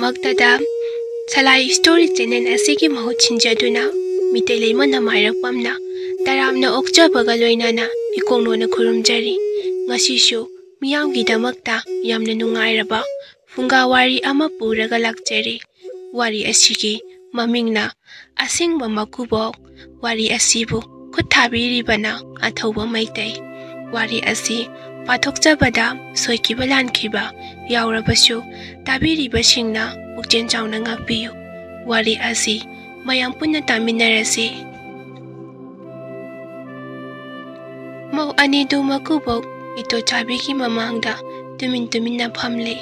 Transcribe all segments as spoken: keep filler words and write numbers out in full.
ꯃꯛꯇꯗ ꯁꯂꯥꯏ story channel ꯑꯁꯤꯒꯤ ꯃꯍꯨꯠ ꯁꯤꯟꯖꯗꯨꯅ ꯃꯤꯇꯩ ꯂꯩꯃ ꯅꯃꯥꯏꯔꯛꯄꯝꯅ ꯇꯔꯥꯝꯅ ꯑꯣꯛꯆꯕꯒ ꯂꯣꯏꯅꯅ ꯏꯀꯣꯡꯂꯣꯟꯅ ꯈꯨꯔꯨꯝꯖꯔꯤ꯫ ꯉꯁꯤꯁꯨ ꯃꯤꯌꯥꯝꯒꯤꯗꯃꯛꯇ ꯌꯥꯝꯅ ꯅꯨꯡꯉꯥꯏꯔꯕ ꯐꯨꯡꯒꯥ ꯋꯥꯔꯤ ꯑꯃ ꯄꯨꯔꯒ ꯂꯥꯛꯆꯔꯤ꯫ ꯋꯥꯔꯤ ꯑꯁꯤꯒꯤ ꯃꯃꯤꯡꯅ ꯑꯁꯦꯡꯕ ꯃꯀꯨꯕꯣꯛ꯫ ꯋꯥꯔꯤ ꯑꯁꯤꯕꯨ ꯈꯨꯠ ꯊꯥꯕꯤꯔꯤꯕꯅ ꯑꯊꯧꯕ ꯃꯩꯇꯩ꯫ ꯋꯥꯔꯤ ꯑꯁꯤ ꯄꯥꯊꯣꯛꯆꯕꯗ ꯁꯣꯏꯈꯤꯕ ꯂꯥꯟꯈꯤꯕ ꯌꯥꯎꯔꯕꯁꯨ ꯇꯥꯕꯤꯔꯤꯕꯁꯤꯡꯅ ꯄꯨꯛꯆꯦꯜ ꯆꯥꯎꯅ ꯉꯥꯛꯄꯤꯌꯨ꯫ ꯋꯥꯔꯤ ꯑꯁꯤ ꯃꯌꯥꯝ ꯄꯨꯟꯅ ꯇꯥꯃꯤꯟꯅꯔꯁꯤ꯫ ꯃꯧ ꯑꯅꯤꯗꯨ ꯃꯀꯨꯕꯣꯛ ꯏꯇꯣꯆꯥꯕꯤꯒꯤ ꯃꯃꯥꯡꯗ ꯇꯨꯃꯤꯟ ꯇꯨꯃꯤꯟꯅ ꯐꯝꯂꯤ꯫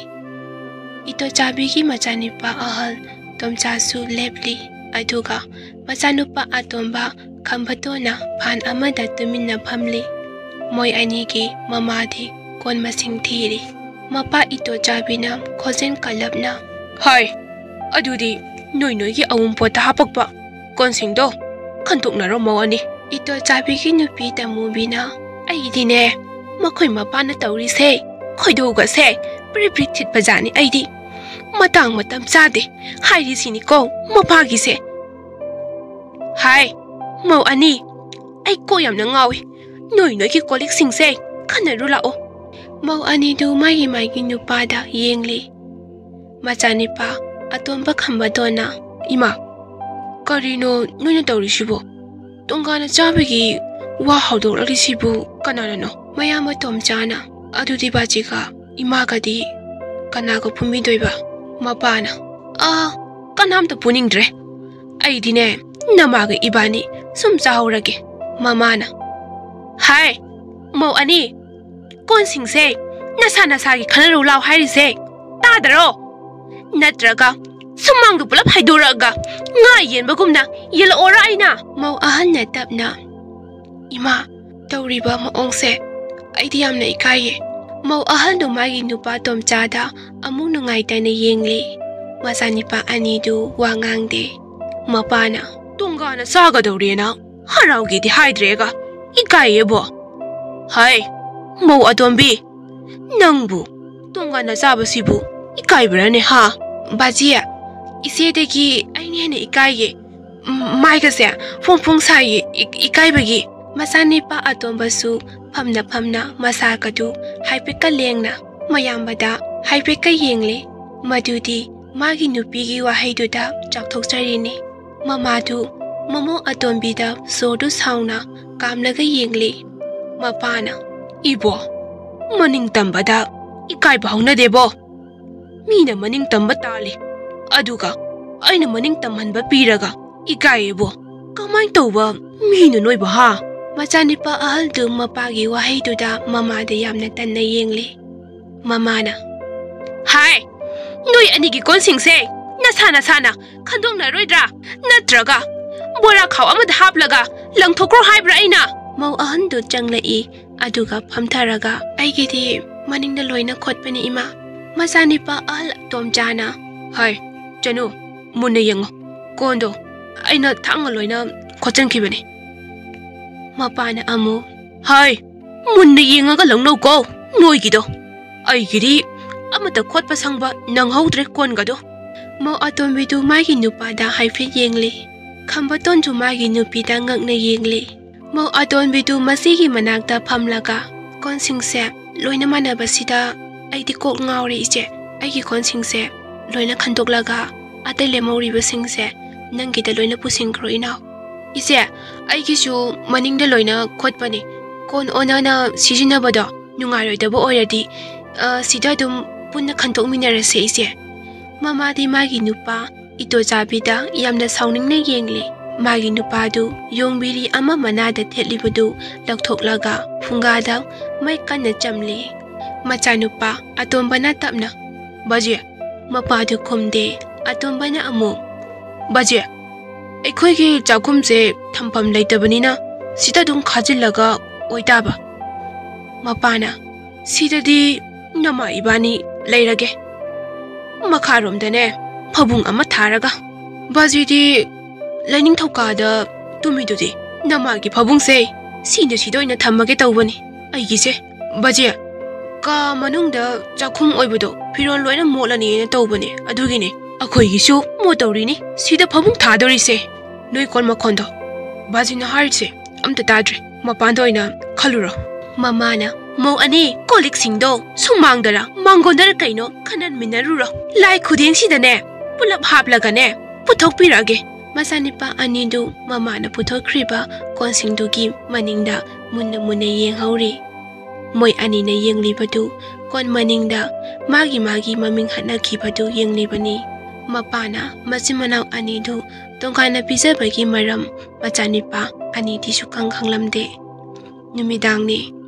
ꯏꯇꯣꯆꯥꯕꯤꯒꯤ ꯃꯆꯥꯅꯨꯄꯥ ꯑꯍꯜ ꯇꯣꯝꯆꯥꯁꯨ ꯂꯦꯞꯂꯤ, ꯑꯗꯨꯒ ꯃꯆꯥꯅꯨꯄꯥ ꯑꯇꯣꯝꯕ ꯈꯝꯕꯇꯣꯟꯅ ꯐꯥꯟ ꯑꯃꯗ ꯇꯨꯃꯤꯟꯅ ꯐꯝꯂꯤ꯫ ꯃꯣꯏ ꯑꯅꯤꯒꯤ ꯃꯃꯥꯗꯤ ꯀꯣꯟ ꯃꯁꯤꯡ ꯊꯤꯔꯤ꯫ ꯃꯄꯥ ꯏꯇꯣꯆꯥꯕꯤꯅ ꯈꯣꯟꯖꯦꯜ ꯀꯜꯂꯞꯅ, "ꯍꯥꯏ, ꯑꯗꯨꯗꯤ ꯅꯣꯏ ꯅꯣꯏꯒꯤ ꯑꯎꯟꯄꯣꯠꯇ ꯍꯥꯄꯛꯄ ꯀꯣꯟꯁꯤꯡꯗꯣ ꯈꯟꯇꯣꯛꯅꯔꯣ ꯃꯧ ꯑꯅꯤ꯫" ꯏꯇꯣꯆꯥꯕꯤꯒꯤ ꯅꯨꯄꯤ ꯇꯃꯨꯕꯤꯅ, "ꯑꯩꯗꯤꯅꯦ, ꯃꯈꯣꯏ ꯃꯄꯥꯅ ꯇꯧꯔꯤꯁꯦ ꯈꯣꯏꯗꯧꯒꯁꯦ ꯄ꯭ꯔꯤꯛ ꯄ꯭ꯔꯤꯛ ꯊꯤꯠꯄꯖꯥꯠꯅꯤ꯫ ꯑꯩꯗꯤ ꯃꯇꯥꯡ ꯃꯇꯝ ꯆꯥꯗꯦ ꯍꯥꯏꯔꯤꯁꯤꯅꯤꯀꯣ ꯃꯄꯥꯒꯤꯁꯦ꯫ ꯍꯥꯏ, ꯃꯧ ꯑꯅꯤ, ꯑꯩ ꯀꯣꯛ ꯌꯥꯝꯅ ꯉꯥꯎꯏ꯫ ꯅꯣꯏ ꯅꯣꯏꯒꯤ ꯀꯣꯜꯂꯤꯛꯁꯤꯡꯁꯦ ꯈꯟꯅꯔꯨ ꯂꯥꯛꯑꯣ꯫" ꯃꯧ ꯑꯅꯤꯗꯨ ꯃꯥꯒꯤ ꯃꯥꯒꯤ ꯅꯨꯄꯥꯗ ꯌꯦꯡꯂꯤ꯫ ꯃꯆꯥꯅꯤꯄꯥ ꯑꯇꯣꯝꯕ ꯈꯝꯕꯗꯣꯟꯅ, "ꯏꯃꯥ, ꯀꯔꯤꯅꯣ ꯅꯣꯏꯅ ꯇꯧꯔꯤꯁꯤꯕꯣ? ꯇꯣꯉꯥꯟꯅ ꯆꯥꯕꯒꯤ ꯋꯥ ꯍꯧꯗꯣꯔꯛꯂꯤꯁꯤꯕꯨ ꯀꯅꯥꯅꯅꯣ?" ꯃꯌꯥꯝꯕ ꯇꯣꯝꯆꯥꯅ, "ꯑꯗꯨꯗꯤ ꯕꯥꯖꯤꯒ ꯏꯃꯥꯒꯗꯤ ꯀꯅꯥꯒ ꯄꯨꯟꯕꯤꯗꯣꯏꯕ?" ꯃꯄꯥꯅ, "ꯑꯥ, ꯀꯅꯥꯝꯇ ꯄꯨꯅꯤꯡꯗ꯭ꯔꯦ꯫ ꯑꯩꯗꯤꯅꯦ, ꯅꯃꯥꯒ ꯏꯕꯥꯅꯤ ꯁꯨꯝ ꯆꯥꯍꯧꯔꯒꯦ꯫" ꯃꯃꯥꯅ, "ꯍꯥꯏ, ꯃꯧ ꯑꯅꯤ, ꯀꯣꯟꯁꯤꯡꯁꯦ ꯅꯁꯥ ꯅꯁꯥꯒꯤ ꯈꯟꯅꯔꯨ ꯂꯥꯎ ꯍꯥꯏꯔꯤꯁꯦ ꯇꯥꯗꯔꯣ? ꯅꯠꯇ꯭ꯔꯒ ꯁꯨꯃꯥꯡꯗꯨ ꯄꯨꯂꯞ ꯍꯥꯏꯗꯣꯔꯛꯑꯒ ꯉꯥ ꯌꯦꯟꯕꯒꯨꯝꯅ ꯌꯦꯜꯂꯛꯑꯣꯔꯥ ꯑꯩꯅ?" ꯃꯧ ꯑꯍꯟꯅ ꯇꯞꯅ, "ꯏꯃꯥ, ꯇꯧꯔꯤꯕ ꯃꯑꯣꯡꯁꯦ ꯑꯩꯗꯤ ꯌꯥꯝꯅ ꯏꯀꯥꯏꯌꯦ꯫" ꯃꯧ ꯑꯍꯜꯗꯨ ꯃꯥꯒꯤ ꯅꯨꯄꯥ ꯇꯣꯝꯆꯥꯗ ꯑꯃꯨꯛ ꯅꯨꯡꯉꯥꯏꯇꯅ ꯌꯦꯡꯂꯤ꯫ ꯃꯆꯥꯅꯤꯄꯥ ꯑꯅꯤꯗꯨ ꯋꯥ ꯉꯥꯡꯗꯦ꯫ ꯃꯄꯥꯅ, "ꯇꯣꯉꯥꯟꯅ ꯆꯥꯒꯗꯧꯔꯦꯅ ꯍꯔꯥꯎꯒꯦꯗꯤ ꯍꯥꯏꯗ꯭ꯔꯦꯒ, ꯏꯀꯥꯏꯌꯦꯕꯣ꯫ ꯍꯥꯏ, ꯃꯧ ꯑꯇꯣꯝꯕꯤ, ꯅꯪꯕꯨ ꯇꯣꯉꯥꯟꯅ ꯆꯥꯕꯁꯤꯕꯨ ꯏꯀꯥꯏꯕ꯭ꯔꯥꯅꯦ ꯍꯥ?" "ꯕꯥꯖꯤ, ꯏꯆꯦꯗꯒꯤ ꯑꯩꯅ ꯍꯦꯟꯅ ꯏꯀꯥꯏꯌꯦ꯫ ꯎꯝ, ꯃꯥꯏꯒꯁꯦ ꯐꯣꯡ ꯐꯣꯡ ꯁꯥꯏꯌꯦ, ꯏ-, ꯏꯀꯥꯏꯕꯒꯤ꯫" ꯃꯆꯥꯅꯤꯄꯥ ꯑꯇꯣꯝꯕꯁꯨ ꯐꯝꯅ ꯐꯝꯅ ꯃꯁꯥꯒꯗꯨ ꯍꯥꯏꯐꯦꯠꯀ ꯂꯦꯡꯅ ꯃꯌꯥꯝꯕꯗ ꯍꯥꯏꯐꯦꯠꯀ ꯌꯦꯡꯂꯦ꯫ ꯃꯗꯨꯗꯤ ꯃꯥꯒꯤ ꯅꯨꯄꯤꯒꯤ ꯋꯥꯍꯩꯗꯨꯗ ꯆꯥꯎꯊꯣꯛꯆꯔꯤꯅꯤ꯫ ꯃꯃꯥꯗꯨ ꯃꯃꯧ ꯑꯇꯣꯝꯕꯤꯗ ꯁꯣꯔꯗꯨ ꯁꯥꯎꯅ ꯀꯥꯝꯂꯒ ꯌꯦꯡꯂꯤ꯫ ꯃꯄꯥꯅ, "ꯏꯕꯣ, ꯃꯅꯤꯡ ꯇꯝꯕꯗ ꯏꯀꯥꯏꯕ ꯍꯧꯅꯗꯦꯕꯣ꯫ ꯃꯤꯅ ꯃꯅꯤꯡ ꯇꯝꯕ ꯇꯥꯜꯂꯤ, ꯑꯗꯨꯒ ꯑꯩꯅ ꯃꯅꯤꯡ ꯇꯝꯍꯟꯕ ꯄꯤꯔꯒ ꯏꯀꯥꯏꯌꯦꯕꯣ꯫ ꯀꯃꯥꯏ ꯇꯧꯕ ꯃꯤꯅꯣ ꯅꯣꯏꯕꯣ, ꯍꯥ?" ꯃꯆꯥꯅꯤꯄꯥ ꯑꯍꯜꯗꯨ ꯃꯄꯥꯒꯤ ꯋꯥꯍꯩꯗꯨꯗ ꯃꯃꯥꯗ ꯌꯥꯝꯅ ꯇꯟꯅ ꯌꯦꯡꯂꯤ꯫ ꯃꯃꯥꯅ, "ꯍꯥꯏ, ꯅꯣꯏ ꯑꯅꯤꯒꯤ ꯀꯣꯟꯁꯤꯡꯁꯦ ꯅꯁꯥ ꯅꯁꯥꯅ ꯈꯟꯗꯣꯛꯅꯔꯣꯏꯗ꯭ꯔꯥ? ꯅꯠꯇ꯭ꯔꯒ ꯕꯣꯔꯥ ꯈꯥꯎ ꯑꯃꯗ ꯍꯥꯞꯂꯒ ꯂꯪꯊꯣꯛꯈ꯭ꯔꯣ ꯍꯥꯏꯕ꯭ꯔꯥ ꯑꯩꯅ?" ꯃꯧ ꯑꯍꯟꯗꯨ ꯆꯪꯂꯛꯏ, ꯑꯗꯨꯒ ꯐꯝꯊꯔꯒ, "ꯑꯩꯒꯤꯗꯤ ꯃꯅꯤꯡꯗ ꯂꯣꯏꯅ ꯈꯣꯠꯄꯅꯤ, ꯏꯃꯥ꯫" ꯃꯆꯥꯅꯤꯄꯥ ꯑꯍꯜ ꯑꯇꯣꯝꯆꯥꯅ, "ꯍꯥꯏ, ꯆꯅꯨ, ꯃꯨꯟꯅ ꯌꯦꯡꯉꯣ꯫ ꯀꯣꯟꯗꯣ ꯑꯩꯅ ꯊꯥꯡꯅ ꯂꯣꯏꯅ ꯈꯣꯠꯆꯟꯈꯤꯕꯅꯤ꯫" ꯃꯄꯥꯅ ꯑꯃꯨꯛ, "ꯍꯥꯏ, ꯃꯨꯟꯅ ꯌꯦꯡꯉꯒ ꯂꯧꯅꯧꯀꯣ ꯅꯣꯏꯒꯤꯗꯣ꯫ ꯑꯩꯒꯤꯗꯤ ꯑꯃꯠꯇ ꯈꯣꯠꯄ ꯁꯪꯕ ꯅꯪꯍꯧꯗ꯭ꯔꯦ ꯀꯣꯟꯒꯗꯣ꯫" ꯃꯧ ꯑꯇꯣꯝꯕꯤꯗꯨ ꯃꯥꯒꯤ ꯅꯨꯄꯥꯗ ꯍꯥꯏꯐꯦꯠ ꯌꯦꯡꯂꯤ꯫ ꯈꯝꯕꯇꯣꯟꯁꯨ ꯃꯥꯒꯤ ꯅꯨꯄꯤꯗ ꯉꯛꯅ ꯌꯦꯡꯂꯤ꯫ ꯃꯧ ꯑꯇꯣꯟꯕꯤꯗꯨ ꯃꯁꯤꯒꯤ ꯃꯅꯥꯛꯇ ꯐꯝꯂꯒ, "ꯀꯣꯟꯁꯤꯡꯁꯦ ꯂꯣꯏꯅ ꯃꯥꯟꯅꯕꯁꯤꯗ ꯑꯩꯗꯤ ꯀꯣꯛ ꯉꯥꯎꯔꯦ, ꯏꯆꯦ꯫ ꯑꯩꯒꯤ ꯀꯣꯟꯁꯤꯡꯁꯦ ꯂꯣꯏꯅ ꯈꯟꯗꯣꯛꯂꯒ ꯑꯇꯩ ꯂꯦꯝꯍꯧꯔꯤꯕꯁꯤꯡꯁꯦ ꯅꯪꯒꯤꯗ ꯂꯣꯏꯅ ꯄꯨꯁꯤꯟꯈ꯭ꯔꯣ, ꯏꯅꯥꯎ꯫" "ꯏꯆꯦ, ꯑꯩꯒꯤꯁꯨ ꯃꯅꯤꯡꯗ ꯂꯣꯏꯅ ꯈꯣꯠꯄꯅꯤ꯫ ꯀꯣꯟ ꯑꯣꯟꯅꯅ ꯁꯤꯖꯤꯟꯅꯕꯗꯣ ꯅꯨꯡꯉꯥꯏꯔꯣꯏꯗꯕ ꯑꯣꯏꯔꯗꯤ, ꯑ, ꯁꯤꯗ ꯑꯗꯨꯝ ꯄꯨꯟꯅ ꯈꯟꯗꯣꯛꯃꯤꯟꯅꯔꯁꯦ, ꯏꯆꯦ꯫" ꯃꯃꯥꯗꯤ ꯃꯥꯒꯤ ꯅꯨꯄꯥ ꯏꯇꯣꯆꯥꯕꯤꯗ ꯌꯥꯝꯅ ꯁꯥꯎꯅꯤꯡꯅ ꯌꯦꯡꯂꯤ꯫ ꯃꯥꯒꯤ ꯅꯨꯄꯥꯗꯨ ꯌꯣꯡꯕꯤꯔꯤ ꯑꯃ ꯃꯅꯥꯗ ꯊꯦꯠꯂꯤꯕꯗꯨ ꯂꯧꯊꯣꯛꯂꯒ ꯐꯨꯡꯒꯥꯗ ꯃꯩ ꯀꯟꯅ ꯆꯝꯂꯤ꯫ ꯃꯆꯥꯅꯨꯄꯥ ꯑꯇꯣꯝꯕꯅ ꯇꯞꯅ, "ꯕꯥꯖꯤ, ꯃꯄꯥꯗꯨ ꯈꯨꯝꯗꯦ꯫ ꯑꯇꯣꯝꯕꯅ ꯑꯃꯨꯛ, "ꯕꯥꯖꯤ, ꯑꯩꯈꯣꯏꯒꯤ ꯆꯥꯛꯈꯨꯝꯁꯦ ꯊꯝꯐꯝ ꯂꯩꯇꯕꯅꯤꯅ ꯁꯤꯗ ꯑꯗꯨꯝ ꯈꯥꯖꯤꯜꯂꯒ ꯑꯣꯏꯇꯥꯕ꯫" ꯃꯄꯥꯅ, "ꯁꯤꯗꯗꯤ ꯅꯃꯥ ꯏꯕꯥꯅꯤ ꯂꯩꯔꯒꯦ꯫ ꯃꯈꯥꯔꯣꯝꯗꯅꯦ ꯐꯕꯨꯡ ꯑꯃ ꯊꯥꯔꯒ꯫ ꯕꯥꯖꯤꯗꯤ ꯂꯥꯏꯅꯤꯡꯊꯧꯀꯥꯗ ꯇꯨꯝꯃꯤꯗꯨꯗꯤ꯫ ꯅꯃꯥꯒꯤ ꯐꯕꯨꯡꯁꯦ ꯁꯤꯅ ꯁꯤꯗ ꯑꯣꯏꯅ ꯊꯝꯃꯒꯦ ꯇꯧꯕꯅꯤ ꯑꯩꯒꯤꯁꯦ꯫ ꯕꯥꯖꯤ, ꯀꯥ ꯃꯅꯨꯡꯗ ꯆꯥꯛꯈꯨꯝ ꯑꯣꯏꯕꯗꯣ ꯐꯤꯔꯣꯜ ꯂꯣꯏꯅ ꯃꯣꯠꯂꯅꯤꯅ ꯇꯧꯕꯅꯦ꯫ ꯑꯗꯨꯒꯤꯅꯦ꯫ ꯑꯩꯈꯣꯏꯒꯤꯁꯨ ꯃꯣꯠꯇꯧꯔꯤꯅꯤ ꯁꯤꯗ ꯐꯃꯨꯡ ꯊꯥꯗꯣꯔꯤꯁꯦ꯫ ꯅꯣꯏ ꯀꯣꯟ ꯃꯈꯣꯟꯗꯣ ꯕꯥꯖꯤꯅ ꯍꯥꯏꯔꯤꯁꯦ ꯑꯝꯇ ꯇꯥꯗ꯭ꯔꯦ꯫ ꯃꯄꯥꯟꯗ ꯑꯣꯏꯅ ꯈꯜꯂꯨꯔꯣ꯫ ꯃꯃꯥꯅ, "ꯃꯧ ꯑꯅꯤ, ꯀꯣꯜ ꯂꯤꯛꯁꯤꯡꯗꯣ ꯁꯨꯃꯥꯡꯗꯔ ꯃꯥꯡꯒꯣꯟꯗꯔ ꯀꯩꯅꯣ ꯈꯟꯅꯟꯃꯤꯟꯅꯔꯨꯔꯣ꯫ ꯂꯥꯏ ꯈꯨꯗꯦꯡꯁꯤꯗꯅꯦ ꯄꯨꯂꯞ ꯍꯥꯞꯂꯒꯅꯦ ꯄꯨꯊꯣꯛꯄꯤꯔꯛꯑꯒꯦ"꯫ ꯃꯆꯥꯅꯤꯄꯥ ꯑꯅꯤꯗꯨ ꯃꯃꯥꯅ ꯄꯨꯊꯣꯛꯈ꯭ꯔꯤꯕ ꯀꯣꯟꯁꯤꯡꯗꯨꯒꯤ ꯃꯅꯤꯡꯗ ꯃꯨꯟꯅ ꯃꯨꯟꯅ ꯌꯦꯡꯍꯧꯔꯤ꯫ ꯃꯣꯏ ꯑꯅꯤꯅ ꯌꯦꯡꯂꯤꯕꯗꯨ ꯀꯣꯟ ꯃꯅꯤꯡꯗ ꯃꯥꯒꯤ ꯃꯥꯒꯤ ꯃꯃꯤꯡ ꯍꯠꯅꯈꯤꯕꯗꯨ ꯌꯦꯡꯂꯤꯕꯅꯤ꯫ ꯃꯄꯥꯅ ꯃꯆꯤꯟ ꯃꯅꯥꯎ ꯑꯅꯤꯗꯨ ꯇꯣꯉꯥꯟꯅ ꯄꯤꯖꯕꯒꯤ ꯃꯔꯝ ꯃꯆꯥꯅꯤꯄꯥ ꯑꯅꯤꯗꯤ ꯁꯨꯈꯪ ꯈꯪꯂꯝꯗꯦ꯫ ꯅꯨꯃꯤꯗꯥꯡꯅꯤ꯫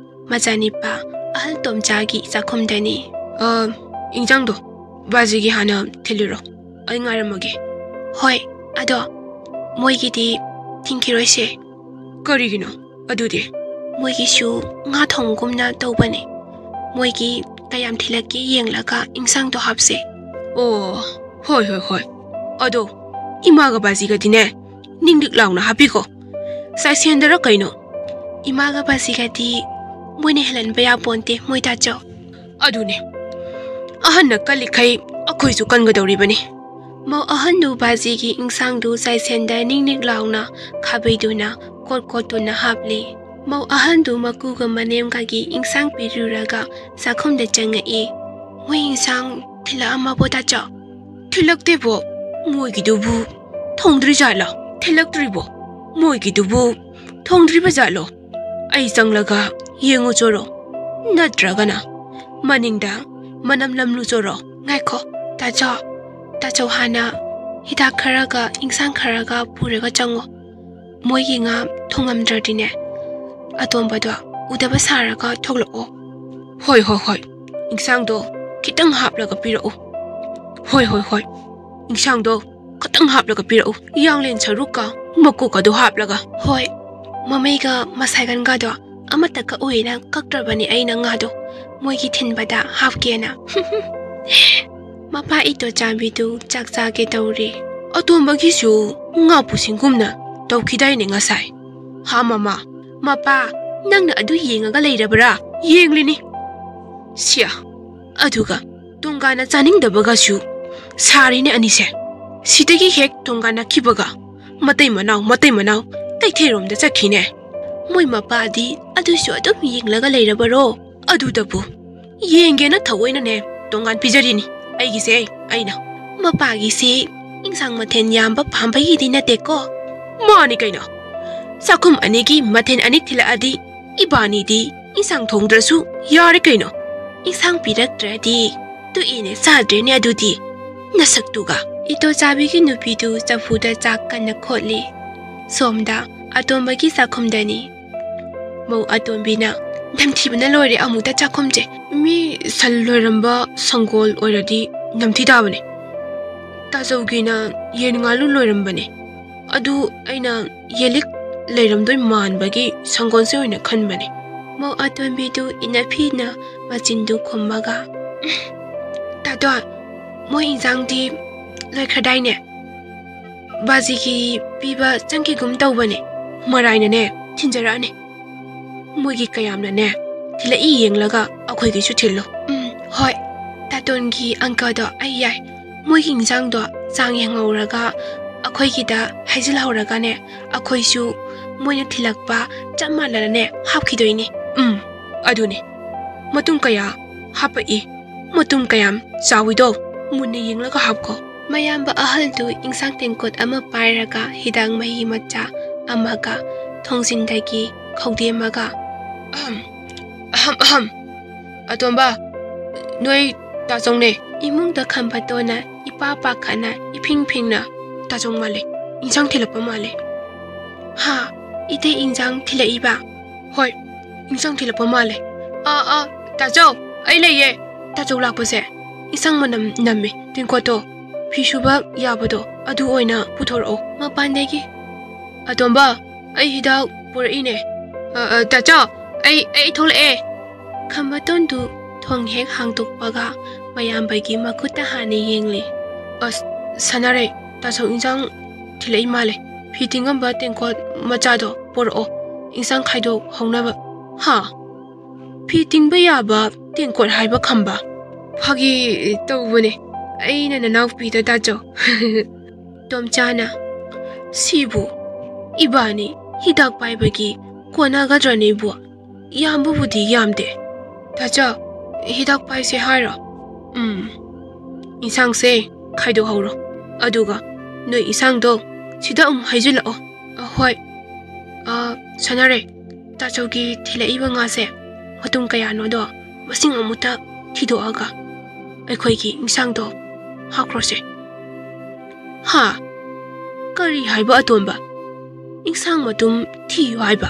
ꯃꯆꯥꯅꯤꯄꯥ ꯑꯍꯜ ꯇꯣꯝꯆꯥꯒꯤ ꯆꯥꯛꯈꯨꯝꯗꯅꯤ꯫ "ꯑ, ꯏꯟꯖꯥꯡꯗꯣ ꯕꯥꯖꯤꯒꯤ ꯍꯥꯟꯅ ꯊꯤꯜꯂꯨꯔꯣ꯫ ꯑꯩ ꯉꯥꯏꯔꯝꯃꯒꯦ"꯫ "ꯍꯣꯏ, ꯑꯗꯣ ꯃꯣꯏꯒꯤꯗꯤ ꯊꯤꯟꯈꯤꯔꯣꯏꯁꯦ"꯫ "ꯀꯔꯤꯒꯤꯅꯣ ꯑꯗꯨꯗꯤ?" "ꯃꯣꯏꯒꯤꯁꯨ ꯉꯥ ꯊꯣꯡꯒꯨꯝꯅ ꯇꯧꯕꯅꯦ꯫ ꯃꯣꯏꯒꯤ ꯀꯌꯥꯝ ꯊꯤꯜꯂꯛꯀꯦ ꯌꯦꯡꯂꯒ ꯏꯟꯁꯥꯡꯗꯣ ꯍꯥꯞꯁꯦ"꯫ "ꯑꯣ, ꯍꯣꯏ, ꯍꯣꯏ, ꯍꯣꯏ꯫ ꯑꯗꯣ ꯏꯃꯥꯒ ꯕꯥꯖꯤꯒꯗꯤꯅꯦ ꯅꯤꯡꯂꯤꯛ ꯂꯥꯎꯅ ꯍꯥꯞꯄꯤꯀꯣ꯫ ꯆꯥꯏꯁꯦꯟꯗꯔ ꯀꯩꯅꯣ?" "ꯏꯃꯥꯒ ꯕꯥꯖꯤꯒꯗꯤ ꯃꯣꯏꯅ ꯍꯦꯜꯍꯟꯕ ꯌꯥꯄꯣꯟꯇꯦ, ꯃꯣꯏ ꯇꯥꯆꯧ"꯫ "ꯑꯗꯨꯅꯦ꯫ ꯑꯍꯟꯅ ꯀꯜꯂꯤꯈꯩ ꯑꯩꯈꯣꯏꯁꯨ ꯀꯟꯒꯗꯧꯔꯤꯕꯅꯤ"꯫ ꯃꯧ ꯑꯍꯟꯗꯨ ꯕꯥꯖꯤꯒꯤ ꯏꯟꯁꯥꯡꯗꯨ ꯆꯥꯏꯁꯦꯟꯗ ꯅꯤꯡꯅꯤꯛ ꯂꯥꯎꯅ ꯈꯥꯕꯩꯗꯨꯅ ꯀꯣꯠ ꯀꯣꯠꯇꯨꯅ ꯍꯥꯞꯂꯤ꯫ ꯃꯧ ꯑꯍꯟꯗꯨ ꯃꯀꯨꯒ ꯃꯅꯦꯝꯒꯒꯤ ꯏꯟꯁꯥꯡ ꯄꯤꯔꯨꯔꯒ ꯆꯥꯛꯈꯨꯝꯗ ꯆꯪꯉꯛꯏ꯫ "ꯃꯣꯏ ꯏꯟꯁꯥꯡ ꯊꯤꯜꯂꯛꯑꯝꯃꯕꯣ, ꯇꯥꯆꯧ?" "ꯊꯤꯜꯂꯛꯇꯦꯕꯣ꯫ ꯃꯣꯏꯒꯤꯗꯨꯕꯨ ꯊꯣꯡꯗ꯭ꯔꯤꯖꯥꯠꯂꯣ? ꯊꯤꯜꯂꯛꯇ꯭ꯔꯤꯕꯣ? ꯃꯣꯏꯒꯤꯗꯨꯕꯨ ꯊꯣꯡꯗ꯭ꯔꯤꯕ ꯖꯥꯠꯂꯣ? ꯑꯩ ꯆꯪꯂꯒ ꯌꯦꯡꯉꯨ ꯆꯣꯔꯣ, ꯅꯠꯇ꯭ꯔꯒꯅ ꯃꯅꯤꯡꯗ ꯃꯅꯝ ꯂꯝꯂꯨ ꯆꯣꯔꯣ"꯫ "ꯉꯥꯏꯈꯣ, ꯇꯥꯆꯧ, ꯇꯥꯆꯧ ꯍꯥꯟꯅ ꯍꯤꯗꯥꯛ ꯈꯔꯒ ꯏꯟꯁꯥꯡ ꯈꯔꯒ ꯄꯨꯔꯒ ꯆꯪꯉꯣ꯫ ꯃꯣꯏꯒꯤ ꯉꯥ ꯊꯣꯡꯉꯝꯗ꯭ꯔꯗꯤꯅꯦ, ꯑꯇꯣꯝꯕꯗꯣ ꯎꯗꯕ ꯁꯥꯔꯒ ꯊꯣꯛꯂꯛꯑꯣ"꯫ "ꯍꯣꯏ, ꯍꯣꯏ, ꯍꯣꯏ꯫ ꯏꯟꯁꯥꯡꯗꯣ ꯈꯤꯇꯪ ꯍꯥꯞꯂꯒ ꯄꯤꯔꯛꯎ"꯫ "ꯍꯣꯏ, ꯍꯣꯏ, ꯍꯣꯏ꯫ ꯏꯟꯁꯥꯡꯗꯣ ꯈꯤꯇꯪ ꯍꯥꯞꯂꯒ ꯄꯤꯔꯛꯎ꯫ ꯌꯥꯡꯂꯦꯟ ꯁꯔꯨꯛꯀ ꯃꯀꯣꯛꯀꯗꯣ ꯍꯥꯞꯂꯒ"꯫ "ꯍꯣꯏ, ꯃꯃꯩꯒ ꯃꯁꯥꯏꯒꯟꯒꯗꯣ ꯑꯃꯠꯇ ꯀꯛꯎꯏꯅ ꯀꯛꯇ꯭ꯔꯕꯅꯤ ꯑꯩꯅ ꯉꯥꯗꯣ꯫ ꯃꯣꯏꯒꯤ ꯊꯤꯟꯕꯗ ꯍꯥꯞꯀꯦꯅ"꯫ ꯃꯄꯥ ꯏꯇꯣꯆꯥꯕꯤꯗꯨ ꯆꯥꯛ ꯆꯥꯒꯦ ꯇꯧꯔꯤ꯫ "ꯑꯇꯣꯝꯕꯒꯤꯁꯨ ꯉꯥ ꯄꯨꯁꯤꯟꯒꯨꯝꯅ ꯇꯧꯈꯤꯗꯥꯏꯅꯦ ꯉꯁꯥꯏ?" "ꯍꯥ ꯃꯃꯥ?" "ꯃꯄꯥ, ꯅꯪꯅ ꯑꯗꯨ ꯌꯦꯡꯉꯒ ꯂꯩꯔꯕ꯭ꯔꯥ?" "ꯌꯦꯡꯂꯤꯅꯤ"꯫ ꯁꯤꯌꯥ, ꯑꯗꯨꯒ ꯇꯣꯡꯒꯥꯟꯅ ꯆꯥꯅꯤꯡꯗꯕꯒꯁꯨ ꯁꯥꯔꯤꯅꯦ ꯑꯅꯤꯁꯦ꯫ ꯁꯤꯗꯒꯤ ꯍꯦꯛ ꯇꯣꯡꯒꯥꯟꯅꯈꯤꯕꯒ ꯃꯇꯩ ꯃꯅꯥꯎ, ꯃꯇꯩ ꯃꯅꯥꯎ ꯀꯩꯊꯦꯜꯔꯣꯝꯗ ꯆꯠꯈꯤꯅꯦ꯫ ꯃꯣꯏ ꯃꯄꯥꯗꯤ ꯑꯗꯨꯁꯨ ꯑꯗꯨꯝ ꯌꯦꯡꯂꯒ ꯂꯩꯔꯕꯔꯣ? ꯑꯗꯨꯗꯕꯨ ꯌꯦꯡꯒꯦꯅ ꯊꯑꯣꯏꯅꯅꯦ ꯇꯣꯡꯒꯥꯟ ꯄꯤꯖꯔꯤꯅꯤ ꯑꯩꯒꯤꯁꯦ꯫ ꯑꯩꯅ ꯃꯄꯥꯒꯤꯁꯤ ꯏꯟꯁꯥꯡ ꯃꯊꯦꯜ ꯌꯥꯝꯕ ꯄꯥꯝꯕꯒꯤꯗꯤ ꯅꯠꯇꯦꯀꯣ꯫ ꯃꯥꯅꯤ ꯀꯩꯅꯣ, ꯆꯥꯛꯈꯨꯝ ꯑꯅꯤꯒꯤ ꯃꯊꯦꯜ ꯑꯅꯤ ꯊꯤꯜꯂꯛꯑꯗꯤ ꯏꯕꯥꯅꯤꯗꯤ ꯏꯟꯁꯥꯡ ꯊꯣꯡꯗ꯭ꯔꯁꯨ ꯌꯥꯔꯦ ꯀꯩꯅꯣ꯫ ꯏꯟꯁꯥꯡ ꯄꯤꯔꯛꯇ꯭ꯔꯗꯤ ꯇꯣꯛꯑꯦꯅꯦ, ꯆꯥꯗ꯭ꯔꯦꯅꯦ ꯑꯗꯨꯗꯤ꯫ ꯅꯁꯛꯇꯨꯒ꯫ ꯏꯇꯣꯆꯥꯕꯤꯒꯤ ꯅꯨꯄꯤꯗꯨ ꯆꯐꯨꯗ ꯆꯥꯛ ꯀꯟꯅ ꯈꯣꯠꯂꯤ꯫ ꯁꯣꯝꯗ ꯑꯇꯣꯝꯕꯒꯤ ꯆꯥꯛꯈꯨꯝꯗꯅꯤ꯫ ꯃꯧ ꯑꯇꯣꯝꯕꯤꯅ, "ꯅꯝꯊꯤꯕꯅ ꯂꯣꯏꯔꯦ ꯑꯃꯨꯛꯇ ꯆꯥꯛꯈꯨꯝꯁꯦ꯫ ꯃꯤ ꯁꯟ ꯂꯣꯏꯔꯝꯕ ꯁꯪꯒꯣꯜ ꯑꯣꯏꯔꯗꯤ ꯅꯝꯊꯤ ꯇꯥꯕꯅꯦ꯫ ꯇꯥꯖꯧꯒꯤꯅ ꯌꯦꯟ ꯉꯥꯅꯨ ꯂꯣꯏꯔꯝꯕꯅꯦ꯫ ꯑꯗꯨ ꯑꯩꯅ ꯌꯦꯜꯂꯤꯛ ꯂꯩꯔꯝꯗꯣꯏ ꯃꯥꯟꯕꯒꯤ ꯁꯪꯒꯣꯜꯁꯦ ꯑꯣꯏꯅ ꯈꯟꯕꯅꯦ꯫" ꯃꯧ ꯑꯇꯣꯝꯕꯤꯗꯨ ꯏꯅꯐꯤꯅ ꯃꯆꯤꯟꯗꯨ ꯈꯨꯝꯃꯒ, "ꯇꯥꯗꯣꯟ, ꯃꯣꯏ ꯏꯟꯖꯥꯡꯗꯤ ꯂꯣꯏꯈ꯭ꯔꯗꯥꯏꯅꯦ? ꯕꯥꯖꯤꯒꯤ ꯄꯤꯕ ꯆꯪꯈꯤꯒꯨꯝ ꯇꯧꯕꯅꯦ꯫ ꯃꯔꯥꯏꯅꯅꯦ ꯊꯤꯟꯖꯔꯛꯑꯅꯤ꯫ ꯃꯣꯏꯒꯤ ꯀꯌꯥꯝꯅꯅꯦ ꯊꯤꯜꯂꯛꯏ ꯌꯦꯡꯂꯒ ꯑꯩꯈꯣꯏꯒꯤꯁꯨ ꯊꯤꯜꯂꯨ꯫" "ꯎꯝ, ꯍꯣꯏ꯫ ꯇꯥꯇꯣꯟꯒꯤ ꯑꯪꯀꯗꯣ ꯑꯩ ꯌꯥꯏ꯫ ꯃꯣꯏꯒꯤ ꯏꯟꯖꯥꯡꯗꯣ ꯆꯥꯡ ꯌꯦꯡꯍꯧꯔꯒ ꯑꯩꯈꯣꯏꯒꯤꯗ ꯍꯩꯖꯤꯜꯍꯧꯔꯒꯅꯦ, ꯑꯩꯈꯣꯏꯁꯨ ꯃꯣꯏꯅ ꯊꯤꯜꯂꯛꯄ ꯆꯞ ꯃꯥꯟꯅꯅꯅꯦ ꯍꯥꯞꯈꯤꯗꯣꯏꯅꯦ꯫" "ꯎꯝ, ꯑꯗꯨꯅꯦ꯫ ꯃꯇꯨꯝ ꯀꯌꯥ ꯍꯥꯞꯄꯛꯏ? ꯃꯇꯨꯝ ꯀꯌꯥꯝ ꯆꯥꯎꯏꯗꯣ ꯃꯨꯟꯅ ꯌꯦꯡꯂꯒ ꯍꯥꯞꯀꯣ꯫" ꯃꯌꯥꯝꯕ ꯑꯍꯜꯗꯨ ꯏꯟꯁꯥꯡ ꯇꯦꯡꯀꯣꯠ ꯑꯃ ꯄꯥꯏꯔꯒ ꯍꯤꯗꯥꯛ ꯃꯍꯤ ꯃꯆꯥ ꯑꯃꯒ ꯊꯣꯡꯖꯤꯟꯗꯒꯤ ꯈꯧꯗꯦꯝꯃꯒ, "ꯑꯍꯝ, ꯑꯍꯝ, ꯑꯍꯝ꯫ ꯑꯇꯣꯝꯕ, ꯅꯣꯏ ꯇꯥꯆꯧꯅꯦ꯫" ꯏꯃꯨꯡꯗ ꯈꯝꯕꯇꯣꯟꯅ ꯏꯄꯥ ꯄꯥꯈꯠꯅ ꯏꯐꯤꯡ ꯐꯤꯡꯅ, "ꯇꯥꯆꯧ ꯃꯥꯜꯂꯦ, ꯏꯟꯁꯥꯡ ꯊꯤꯜꯂꯛꯄ ꯃꯥꯜꯂꯦ꯫" "ꯍꯥ? ꯏꯇꯩ ꯏꯟꯁꯥꯡ ꯊꯤꯜꯂꯛꯏꯕ?" "ꯍꯣꯏ, ꯏꯟꯁꯥꯡ ꯊꯤꯜꯂꯛꯄ ꯃꯥꯜꯂꯦ꯫" "ꯑꯥ, ꯑꯥ, ꯇꯥꯆꯧ, ꯑꯩ ꯂꯩꯌꯦ꯫ ꯇꯥꯆꯧ ꯂꯥꯛꯄꯁꯦ ꯏꯟꯁꯥꯡ ꯃꯅꯝ ꯅꯝꯃꯦ꯫ ꯇꯦꯡꯀꯣꯠꯇꯣ, ꯐꯤ ꯁꯨꯕ ꯌꯥꯕꯗꯣ, ꯑꯗꯨ ꯑꯣꯏꯅ ꯄꯨꯊꯣꯔꯛꯑꯣ ꯃꯄꯥꯟꯗꯒꯤ꯫ ꯑꯇꯣꯝꯕ, ꯑꯩ ꯍꯤꯗꯥꯛ ꯄꯨꯔꯛꯏꯅꯦ꯫ ꯑ, ꯑ, ꯇꯥꯆꯧ, ꯑꯩ, ꯑꯩ ꯊꯣꯛꯂꯛꯑꯦ꯫" ꯈꯝꯕꯇꯣꯟꯗꯨ ꯊꯣꯡ ꯍꯦꯛ ꯍꯥꯡꯗꯣꯛꯄꯒ ꯃꯌꯥꯝꯕꯒꯤ ꯃꯈꯨꯠꯇ ꯍꯥꯟꯅ ꯌꯦꯡꯂꯦ꯫ "ꯑꯁ, ꯁꯥꯟꯅꯔꯩ, ꯇꯥꯆꯧ ꯏꯟꯁꯥꯡ ꯊꯤꯜꯂꯛꯏ ꯃꯥꯜꯂꯦ꯫ ꯐꯤ ꯇꯤꯡꯉꯝꯕ ꯇꯦꯡꯀꯣꯠ ꯃꯆꯥꯗꯣ ꯄꯣꯔꯛꯑꯣ, ꯏꯟꯁꯥꯡ ꯈꯥꯏꯗꯣꯛꯍꯧꯅꯕ꯫" "ꯍꯥ?" ꯐꯤ ꯇꯤꯡꯕ ꯌꯥꯕ ꯇꯦꯡꯀꯣꯠ ꯍꯥꯏꯕ ꯈꯝꯕ꯫ ꯐꯥꯒꯤ ꯇꯧꯕꯅꯦ, ꯑꯩꯅ ꯅꯅꯥꯎꯄꯤꯗ ꯇꯥꯆꯧ꯫ ꯇꯣꯝꯆꯥꯅ, "ꯁꯤꯕꯨ ꯏꯕꯥꯅꯤ ꯍꯤꯗꯥꯛ ꯄꯥꯏꯕꯒꯤ ꯀꯣꯟꯅꯒꯗ꯭ꯔꯅꯦꯕꯨ? ꯌꯥꯝꯕꯕꯨꯗꯤ ꯌꯥꯝꯗꯦ꯫ ꯇꯥꯆꯧ, ꯍꯤꯗꯥꯛ ꯄꯥꯏꯁꯦ ꯍꯥꯏꯔꯣ? ꯎꯝ, ꯏꯟꯁꯥꯡꯁꯦ ꯈꯥꯏꯗꯣꯛꯍꯧꯔꯣ, ꯑꯗꯨꯒ ꯅꯣꯏ ꯏꯟꯁꯥꯡꯗꯣ ꯁꯤꯗ ꯑꯃꯨꯛ ꯍꯩꯖꯤꯜꯂꯛꯑꯣ꯫ ꯑ, ꯍꯣꯏ꯫ ꯑ, ꯁꯥꯟꯅꯔꯦ, ꯇꯥꯆꯧꯒꯤ ꯊꯤꯜꯂꯛꯏꯕ ꯉꯥꯁꯦ ꯃꯇꯨꯝ ꯀꯌꯥꯅꯣꯗꯣ ꯃꯁꯤꯡ ꯑꯃꯨꯛꯇ ꯊꯤꯗꯣꯛꯑꯒ ꯑꯩꯈꯣꯏꯒꯤ ꯏꯟꯁꯥꯡꯗꯣ ꯍꯥꯞꯈ꯭ꯔꯣꯁꯦ꯫" "ꯍꯥ? ꯀꯔꯤ ꯍꯥꯏꯕ ꯑꯇꯣꯝꯕ? ꯏꯟꯁꯥꯡ ꯃꯇꯨꯝ ꯊꯤꯌꯨ ꯍꯥꯏꯕ?"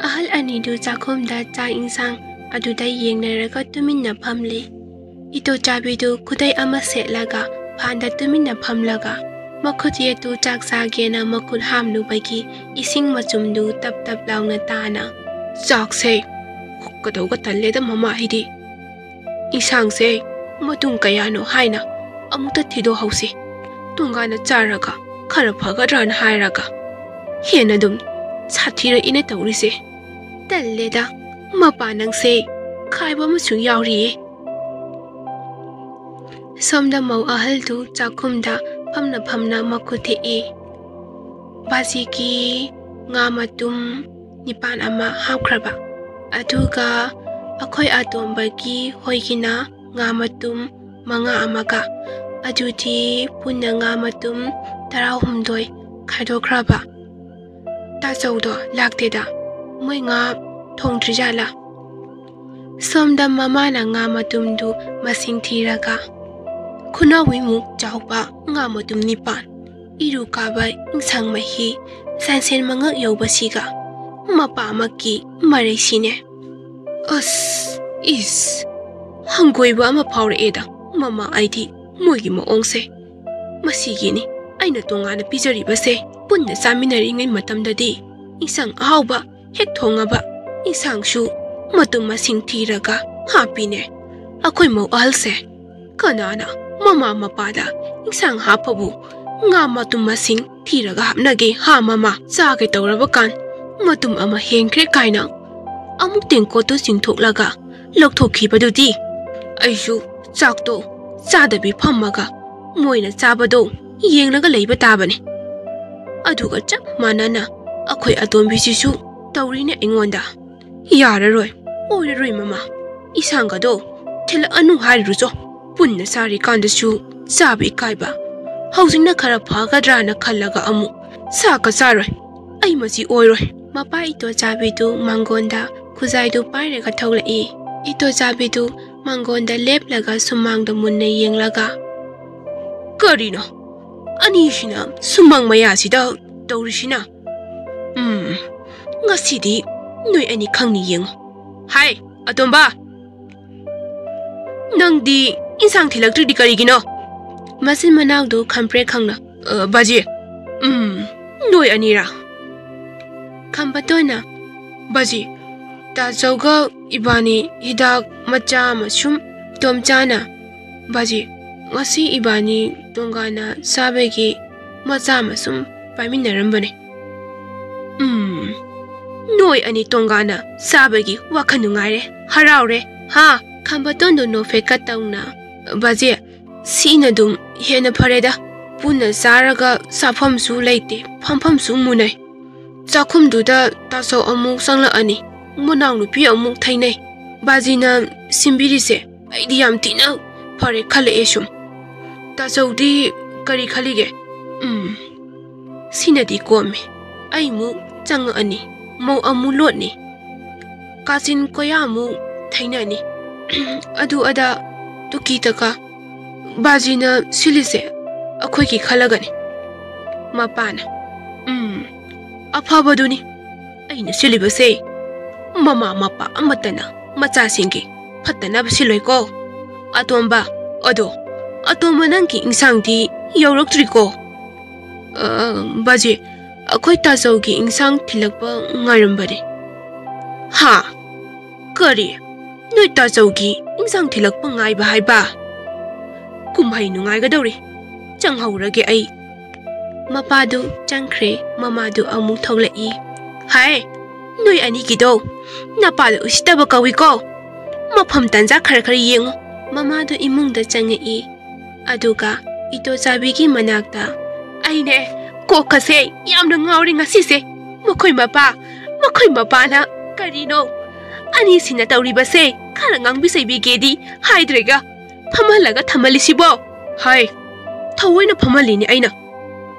ꯑꯍꯜ ꯑꯅꯤꯗꯨ ꯆꯥꯛꯈꯨꯝꯗ ꯆꯥꯛ ꯏꯟꯁꯥꯡ ꯑꯗꯨꯗ ꯌꯦꯡꯅꯔꯒ ꯇꯨꯃꯤꯟꯅ ꯐꯝꯂꯤ꯫ ꯏꯇꯣꯆꯥꯕꯤꯗꯨ ꯈꯨꯗꯩ ꯑꯃ ꯁꯦꯠꯂꯒ ꯐꯥꯟꯗ ꯇꯨꯃꯤꯟꯅ ꯐꯝꯂꯒ ꯃꯈꯨꯠ ꯌꯦꯠꯇꯨ ꯆꯥꯛ ꯆꯥꯒꯦꯅ ꯃꯈꯨꯠ ꯍꯥꯝꯂꯨꯕꯒꯤ ꯏꯁꯤꯡ ꯃꯆꯨꯝꯗꯨ ꯇꯞ ꯇꯞ ꯂꯥꯎꯅ ꯇꯥꯅ, "ꯆꯥꯛꯁꯦ ꯍꯨꯛꯀꯗꯧꯒ ꯇꯜꯂꯦꯗ ꯃꯃꯥ ꯑꯩꯗꯤ꯫ ꯏꯟꯁꯥꯡꯁꯦ ꯃꯇꯨꯝ ꯀꯌꯥꯅꯣ ꯍꯥꯏꯅ ꯑꯃꯨꯛꯇ ꯊꯤꯗꯣꯛꯍꯧꯁꯤ꯫ ꯇꯣꯉꯥꯟꯅ ꯆꯥꯔꯒ ꯈꯔ ꯐꯒꯗ꯭ꯔꯥꯅ ꯍꯥꯏꯔꯒ ꯍꯦꯟꯅ ꯑꯗꯨꯝ ꯁꯥꯊꯤꯔꯛꯏꯅ ꯇꯧꯔꯤꯁꯦ꯫ ꯇꯜꯂꯦꯗ, ꯃꯄꯥ ꯅꯪꯁꯦ ꯈꯥꯏꯕ ꯑꯃꯁꯨ ꯌꯥꯎꯔꯤꯌꯦ꯫" ꯁꯣꯝꯗ ꯃꯧ ꯑꯍꯜꯗꯨ ꯆꯥꯛꯈꯨꯝꯗ ꯐꯝꯅ ꯐꯝꯅ ꯃꯈꯨꯠ ꯊꯦꯛꯏ꯫ ꯕꯥꯖꯤꯒꯤ ꯉꯥ ꯃꯇꯨꯝ ꯅꯤꯄꯥꯟ ꯑꯃ ꯍꯥꯞꯈ꯭ꯔꯕ, ꯑꯗꯨꯒ ꯑꯩꯈꯣꯏ ꯑꯇꯣꯝꯕꯒꯤ ꯍꯣꯏꯒꯤꯅ ꯉꯥ ꯃꯇꯨꯝ ꯃꯉꯥ ꯑꯃꯒ, ꯑꯗꯨꯗꯤ ꯄꯨꯟꯅ ꯉꯥ ꯃꯇꯨꯝ ꯇꯔꯥꯍꯨꯝꯗꯣꯏ ꯈꯥꯏꯗꯣꯛꯈ꯭ꯔꯕ꯫ ꯇꯥꯆꯧꯗꯣ ꯂꯥꯛꯇꯦꯗ, ꯃꯣꯏ ꯉꯥ ꯊꯣꯡꯗ꯭ꯔꯤꯖꯥꯠꯂꯥ? ꯁꯣꯝꯗ ꯃꯃꯥꯅ ꯉꯥ ꯃꯇꯨꯝꯗꯨ ꯃꯁꯤꯡ ꯊꯤꯔꯒ, "ꯈꯨꯅꯥꯎꯋꯤꯃꯨꯛ ꯆꯥꯎꯕ ꯉꯥ ꯃꯇꯨꯝ ꯅꯤꯄꯥꯟ, ꯏꯔꯨ ꯀꯥꯕ ꯏꯟꯁꯥꯡ ꯃꯍꯤ ꯁꯟꯁꯦꯟ ꯃꯉꯛ ꯌꯧꯕꯁꯤꯒ ꯃꯄꯥꯃꯛꯀꯤ ꯃꯔꯩꯁꯤꯅꯦ꯫ ꯑꯁ, ꯏꯁ, ꯍꯪꯒꯣꯏꯕ ꯑꯃ ꯐꯥꯎꯔꯛꯑꯦꯗ ꯃꯃꯥ ꯑꯩꯗꯤ ꯃꯣꯏꯒꯤ ꯃꯑꯣꯡꯁꯦ꯫ ꯃꯁꯤꯒꯤꯅꯤ ꯑꯩꯅ ꯇꯣꯉꯥꯟꯅ ꯄꯤꯖꯔꯤꯕꯁꯦ꯫ ꯄꯨꯟꯅ ꯆꯥꯃꯤꯟꯅꯔꯤꯉꯩ ꯃꯇꯝꯗꯗꯤ ꯏꯟꯁꯥꯡ ꯑꯍꯥꯎꯕ ꯍꯦꯛ ꯊꯣꯡꯉꯕ ꯏꯟꯁꯥꯡꯁꯨ ꯃꯇꯨꯝ ꯃꯁꯤꯡ ꯊꯤꯔꯒ ꯍꯥꯞꯄꯤꯅꯦ ꯑꯩꯈꯣꯏ ꯃꯧ ꯑꯍꯜꯁꯦ꯫ ꯀꯅꯥꯅ ꯃꯃꯥ ꯃꯄꯥꯗ ꯏꯟꯁꯥꯡ ꯍꯥꯞꯄꯕꯨ ꯉꯥ ꯃꯇꯨꯝ ꯃꯁꯤꯡ ꯊꯤꯔꯒ ꯍꯥꯞꯅꯒꯦ ꯍꯥ ꯃꯃꯥ? ꯆꯥꯒꯦ ꯇꯧꯔꯕ ꯀꯥꯟ ꯃꯇꯨꯝ ꯑꯃ ꯍꯦꯟꯈ꯭ꯔꯦ ꯀꯥꯏꯅ ꯑꯃꯨꯛ ꯇꯦꯡꯀꯣꯠꯇꯨ ꯆꯤꯡꯊꯣꯛꯂꯒ ꯂꯧꯊꯣꯛꯈꯤꯕꯗꯨꯗꯤ ꯑꯩꯁꯨ ꯆꯥꯛꯇꯣ ꯆꯥꯗꯕꯤ ꯐꯝꯃꯒ ꯃꯣꯏꯅ ꯆꯥꯕꯗꯣ ꯌꯦꯡꯂꯒ ꯂꯩꯕ ꯇꯥꯕꯅꯤ꯫ ꯑꯗꯨꯒ ꯆꯞ ꯃꯥꯟꯅꯅ ꯑꯩꯈꯣꯏ ꯑꯇꯣꯝꯕꯤꯁꯤꯁꯨ ꯇꯧꯔꯤꯅꯦ ꯑꯩꯉꯣꯟꯗ꯫ "ꯌꯥꯔꯔꯣꯏ, ꯑꯣꯏꯔꯔꯣꯏ ꯃꯃꯥ, ꯏꯟꯁꯥꯡꯒꯗꯣ ꯊꯤꯜꯂꯛꯑꯅꯨ ꯍꯥꯏꯔꯤꯔꯨꯆꯣ, ꯄꯨꯟꯅ ꯆꯥꯔꯤꯀꯥꯟꯗꯁꯨ ꯆꯥꯕ ꯏꯀꯥꯏꯕ꯫ ꯍꯧꯖꯤꯛꯅ ꯈꯔ ꯐꯒꯗ꯭ꯔꯥꯅ ꯈꯜꯂꯒ ꯑꯃꯨꯛ ꯆꯥꯛꯀ ꯆꯥꯔꯣꯏ꯫ ꯑꯩ ꯃꯁꯤ ꯑꯣꯏꯔꯣꯏ"꯫ ꯃꯄꯥ ꯏꯇꯣꯆꯥꯕꯤꯗꯨ ꯃꯥꯡꯒꯣꯟꯗ ꯈꯨꯖꯥꯏꯗꯨ ꯄꯥꯏꯔꯒ ꯊꯣꯛꯂꯛꯏ꯫ ꯏꯇꯣꯆꯥꯕꯤꯗꯨ ꯃꯥꯡꯒꯣꯟꯗ ꯂꯦꯞꯂꯒ ꯁꯨꯃꯥꯡꯗ ꯃꯨꯟꯅ ꯌꯦꯡꯂꯒ, "ꯀꯔꯤꯅꯣ? ꯑꯅꯤꯁꯤꯅ ꯁꯨꯃꯥꯡ ꯃꯌꯥꯁꯤꯗ ꯇꯧꯔꯤꯁꯤꯅ? ꯎꯝ, ꯉꯁꯤꯗꯤ ꯅꯣꯏ ꯑꯅꯤ ꯈꯪꯅꯤ ꯌꯦꯡꯉꯨ꯫ ꯍꯥꯏ, ꯑꯇꯣꯝꯕ! ꯅꯪꯗꯤ ꯏꯟꯁꯥꯡ ꯊꯤꯜꯂꯛꯇ꯭ꯔꯤꯗꯤ ꯀꯔꯤꯒꯤꯅꯣ?" ꯃꯆꯤꯟ ꯃꯅꯥꯎꯗꯨ ꯈꯝꯄ꯭ꯔꯦꯛ ꯈꯪꯅ, "ꯑ, ꯕꯥꯖꯤ, ꯎꯝ, ꯅꯣꯏ ꯑꯅꯤꯔꯥ?" ꯈꯝꯕꯇꯣꯟꯅ, "ꯕꯥꯖꯤ, ꯇꯥꯆꯧꯒ ꯏꯕꯥꯅꯤ ꯍꯤꯗꯥꯛ ꯃꯆꯥ ꯑꯃ ꯁꯨꯝ ꯇꯣꯝꯆꯥꯅ, ꯕꯥꯖꯤ, ꯉꯁꯤ ꯏꯕꯥꯅꯤ ꯇꯣꯉꯥꯟꯅ ꯆꯥꯕꯒꯤ ꯃꯆꯥ ꯑꯃ ꯁꯨꯝ ꯄꯥꯏꯃꯤꯟꯅꯔꯝꯕꯅꯦ꯫" "ꯎꯝ, ꯅꯣꯏ ꯑꯅꯤ ꯇꯣꯉꯥꯟꯅ ꯆꯥꯕꯒꯤ ꯋꯥꯈꯜ ꯅꯨꯡꯉꯥꯏꯔꯦ, ꯍꯔꯥꯎꯔꯦ, ꯍꯥ?" ꯈꯝꯕꯇꯣꯟꯗꯨ ꯅꯣꯐꯦꯠꯀ ꯇꯧꯅ, "ꯕꯥꯖꯤ, ꯁꯤꯅ ꯑꯗꯨꯝ ꯍꯦꯟꯅ ꯐꯔꯦꯗ꯫ ꯄꯨꯟꯅ ꯆꯥꯔꯒ ꯆꯥꯐꯝꯁꯨ ꯂꯩꯇꯦ, ꯐꯝꯐꯝꯁꯨ ꯃꯨꯅꯩ꯫ ꯆꯥꯛꯈꯨꯝꯗꯨꯗ ꯇꯥꯆꯧ ꯑꯃꯨꯛ ꯆꯪꯂꯛꯑꯅꯤ, ꯃꯅꯥꯎꯅꯨꯄꯤ ꯑꯃꯨꯛ ꯊꯩꯅꯩ꯫ ꯕꯥꯖꯤꯅ ꯁꯤꯟꯕꯤꯔꯤꯁꯦ ꯑꯩꯗꯤ ꯌꯥꯝ ꯊꯤꯅ ꯐꯔꯦ ꯈꯜꯂꯛꯑꯦ ꯁꯨꯝ꯫ ꯇꯥꯆꯧꯗꯤ ꯀꯔꯤ ꯈꯜꯂꯤꯒꯦ? ꯎꯝ, ꯁꯤꯅꯗꯤ ꯀꯣꯝꯃꯦ꯫ ꯑꯩꯃꯨꯛ ꯆꯪꯉꯛꯑꯅꯤ, ꯃꯧ ꯑꯃꯨꯛ ꯂꯣꯠꯅꯤ, ꯀꯥꯆꯤꯟ ꯀꯣꯌꯥ ꯑꯃꯨꯛ ꯊꯩꯅꯅꯤ꯫ ꯑꯗꯨ ꯑꯗꯥ, ꯇꯨꯀꯤ ꯇꯀꯥ꯫ ꯕꯥꯖꯤꯅ ꯁꯤꯜꯂꯤꯁꯦ ꯑꯩꯈꯣꯏꯒꯤ ꯈꯜꯂꯒꯅꯤ꯫" ꯃꯄꯥꯅ, "ꯎꯝ, ꯑꯐꯕꯗꯨꯅꯤ꯫ ꯑꯩꯅ ꯁꯤꯜꯂꯤꯕꯁꯦ ꯃꯃꯥ ꯃꯄꯥ ꯑꯃꯠꯇꯅ ꯃꯆꯥꯁꯤꯡꯒꯤ ꯐꯠꯇꯅꯕ ꯁꯤꯜꯂꯣꯏꯀꯣ꯫ ꯑꯇꯣꯝꯕ, ꯑꯗꯣ, ꯑꯇꯣꯝꯕ, ꯅꯪꯒꯤ ꯏꯟꯁꯥꯡꯗꯤ ꯌꯧꯔꯛꯇ꯭ꯔꯤꯀꯣ?" "ꯑ, ꯕꯥꯖꯤ, ꯑꯩꯈꯣꯏ ꯇꯥꯆꯧꯒꯤ ꯏꯟꯁꯥꯡ ꯊꯤꯜꯂꯛꯄ ꯉꯥꯏꯔꯝꯕꯅꯤ꯫" "ꯍꯥ? ꯀꯔꯤ? ꯅꯣꯏ ꯇꯥꯆꯧꯒꯤ ꯏꯟꯁꯥꯡ ꯊꯤꯜꯂꯛꯄ ꯉꯥꯏꯕ ꯍꯥꯏꯕ? ꯀꯨꯝꯍꯩ ꯅꯨꯡꯉꯥꯏꯒꯗꯧꯔꯤ꯫ ꯆꯪꯍꯧꯔꯒꯦ ꯑꯩ꯫" ꯃꯄꯥꯗꯨ ꯆꯪꯈ꯭ꯔꯦ, ꯃꯃꯥꯗꯨ ꯑꯃꯨꯛ ꯊꯣꯛꯂꯛꯏ꯫ "ꯍꯥꯏ, ꯅꯣꯏ ꯑꯅꯤꯒꯤꯗꯣ ꯅꯄꯥꯗ ꯎꯁꯤꯠꯇꯕ ꯀꯧꯏꯀꯣ꯫ ꯃꯐꯝ ꯇꯥꯟꯖꯥ ꯈꯔ ꯈꯔ ꯌꯦꯡꯉꯨ꯫ ꯃꯃꯥꯗꯣ ꯏꯃꯨꯡꯗ ꯆꯪꯉꯛꯏ꯫ ꯑꯗꯨꯒ ꯏꯇꯣꯆꯥꯕꯤꯒꯤ ꯃꯅꯥꯛꯇ, "ꯑꯩꯅꯦ, ꯀꯣꯛꯀꯁꯦ ꯌꯥꯝꯅ ꯉꯥꯎꯔꯤ ꯉꯁꯤꯁꯦ꯫ ꯃꯈꯣꯏ ꯃꯄꯥ, ꯃꯈꯣꯏ ꯃꯄꯥꯅ ꯀꯔꯤꯅꯣ ꯑꯅꯤꯁꯤꯅ ꯇꯧꯔꯤꯕꯁꯦ? ꯈꯔ ꯉꯥꯡꯕꯤ ꯆꯩꯕꯤꯒꯦꯗꯤ ꯍꯥꯏꯗ꯭ꯔꯒ ꯐꯝꯍꯜꯂꯒ ꯊꯝꯍꯜꯂꯤꯁꯤꯕꯣ?" "ꯍꯥꯏ, ꯊꯑꯣꯏꯅ ꯐꯝꯍꯜꯂꯤꯅꯤ ꯑꯩꯅ꯫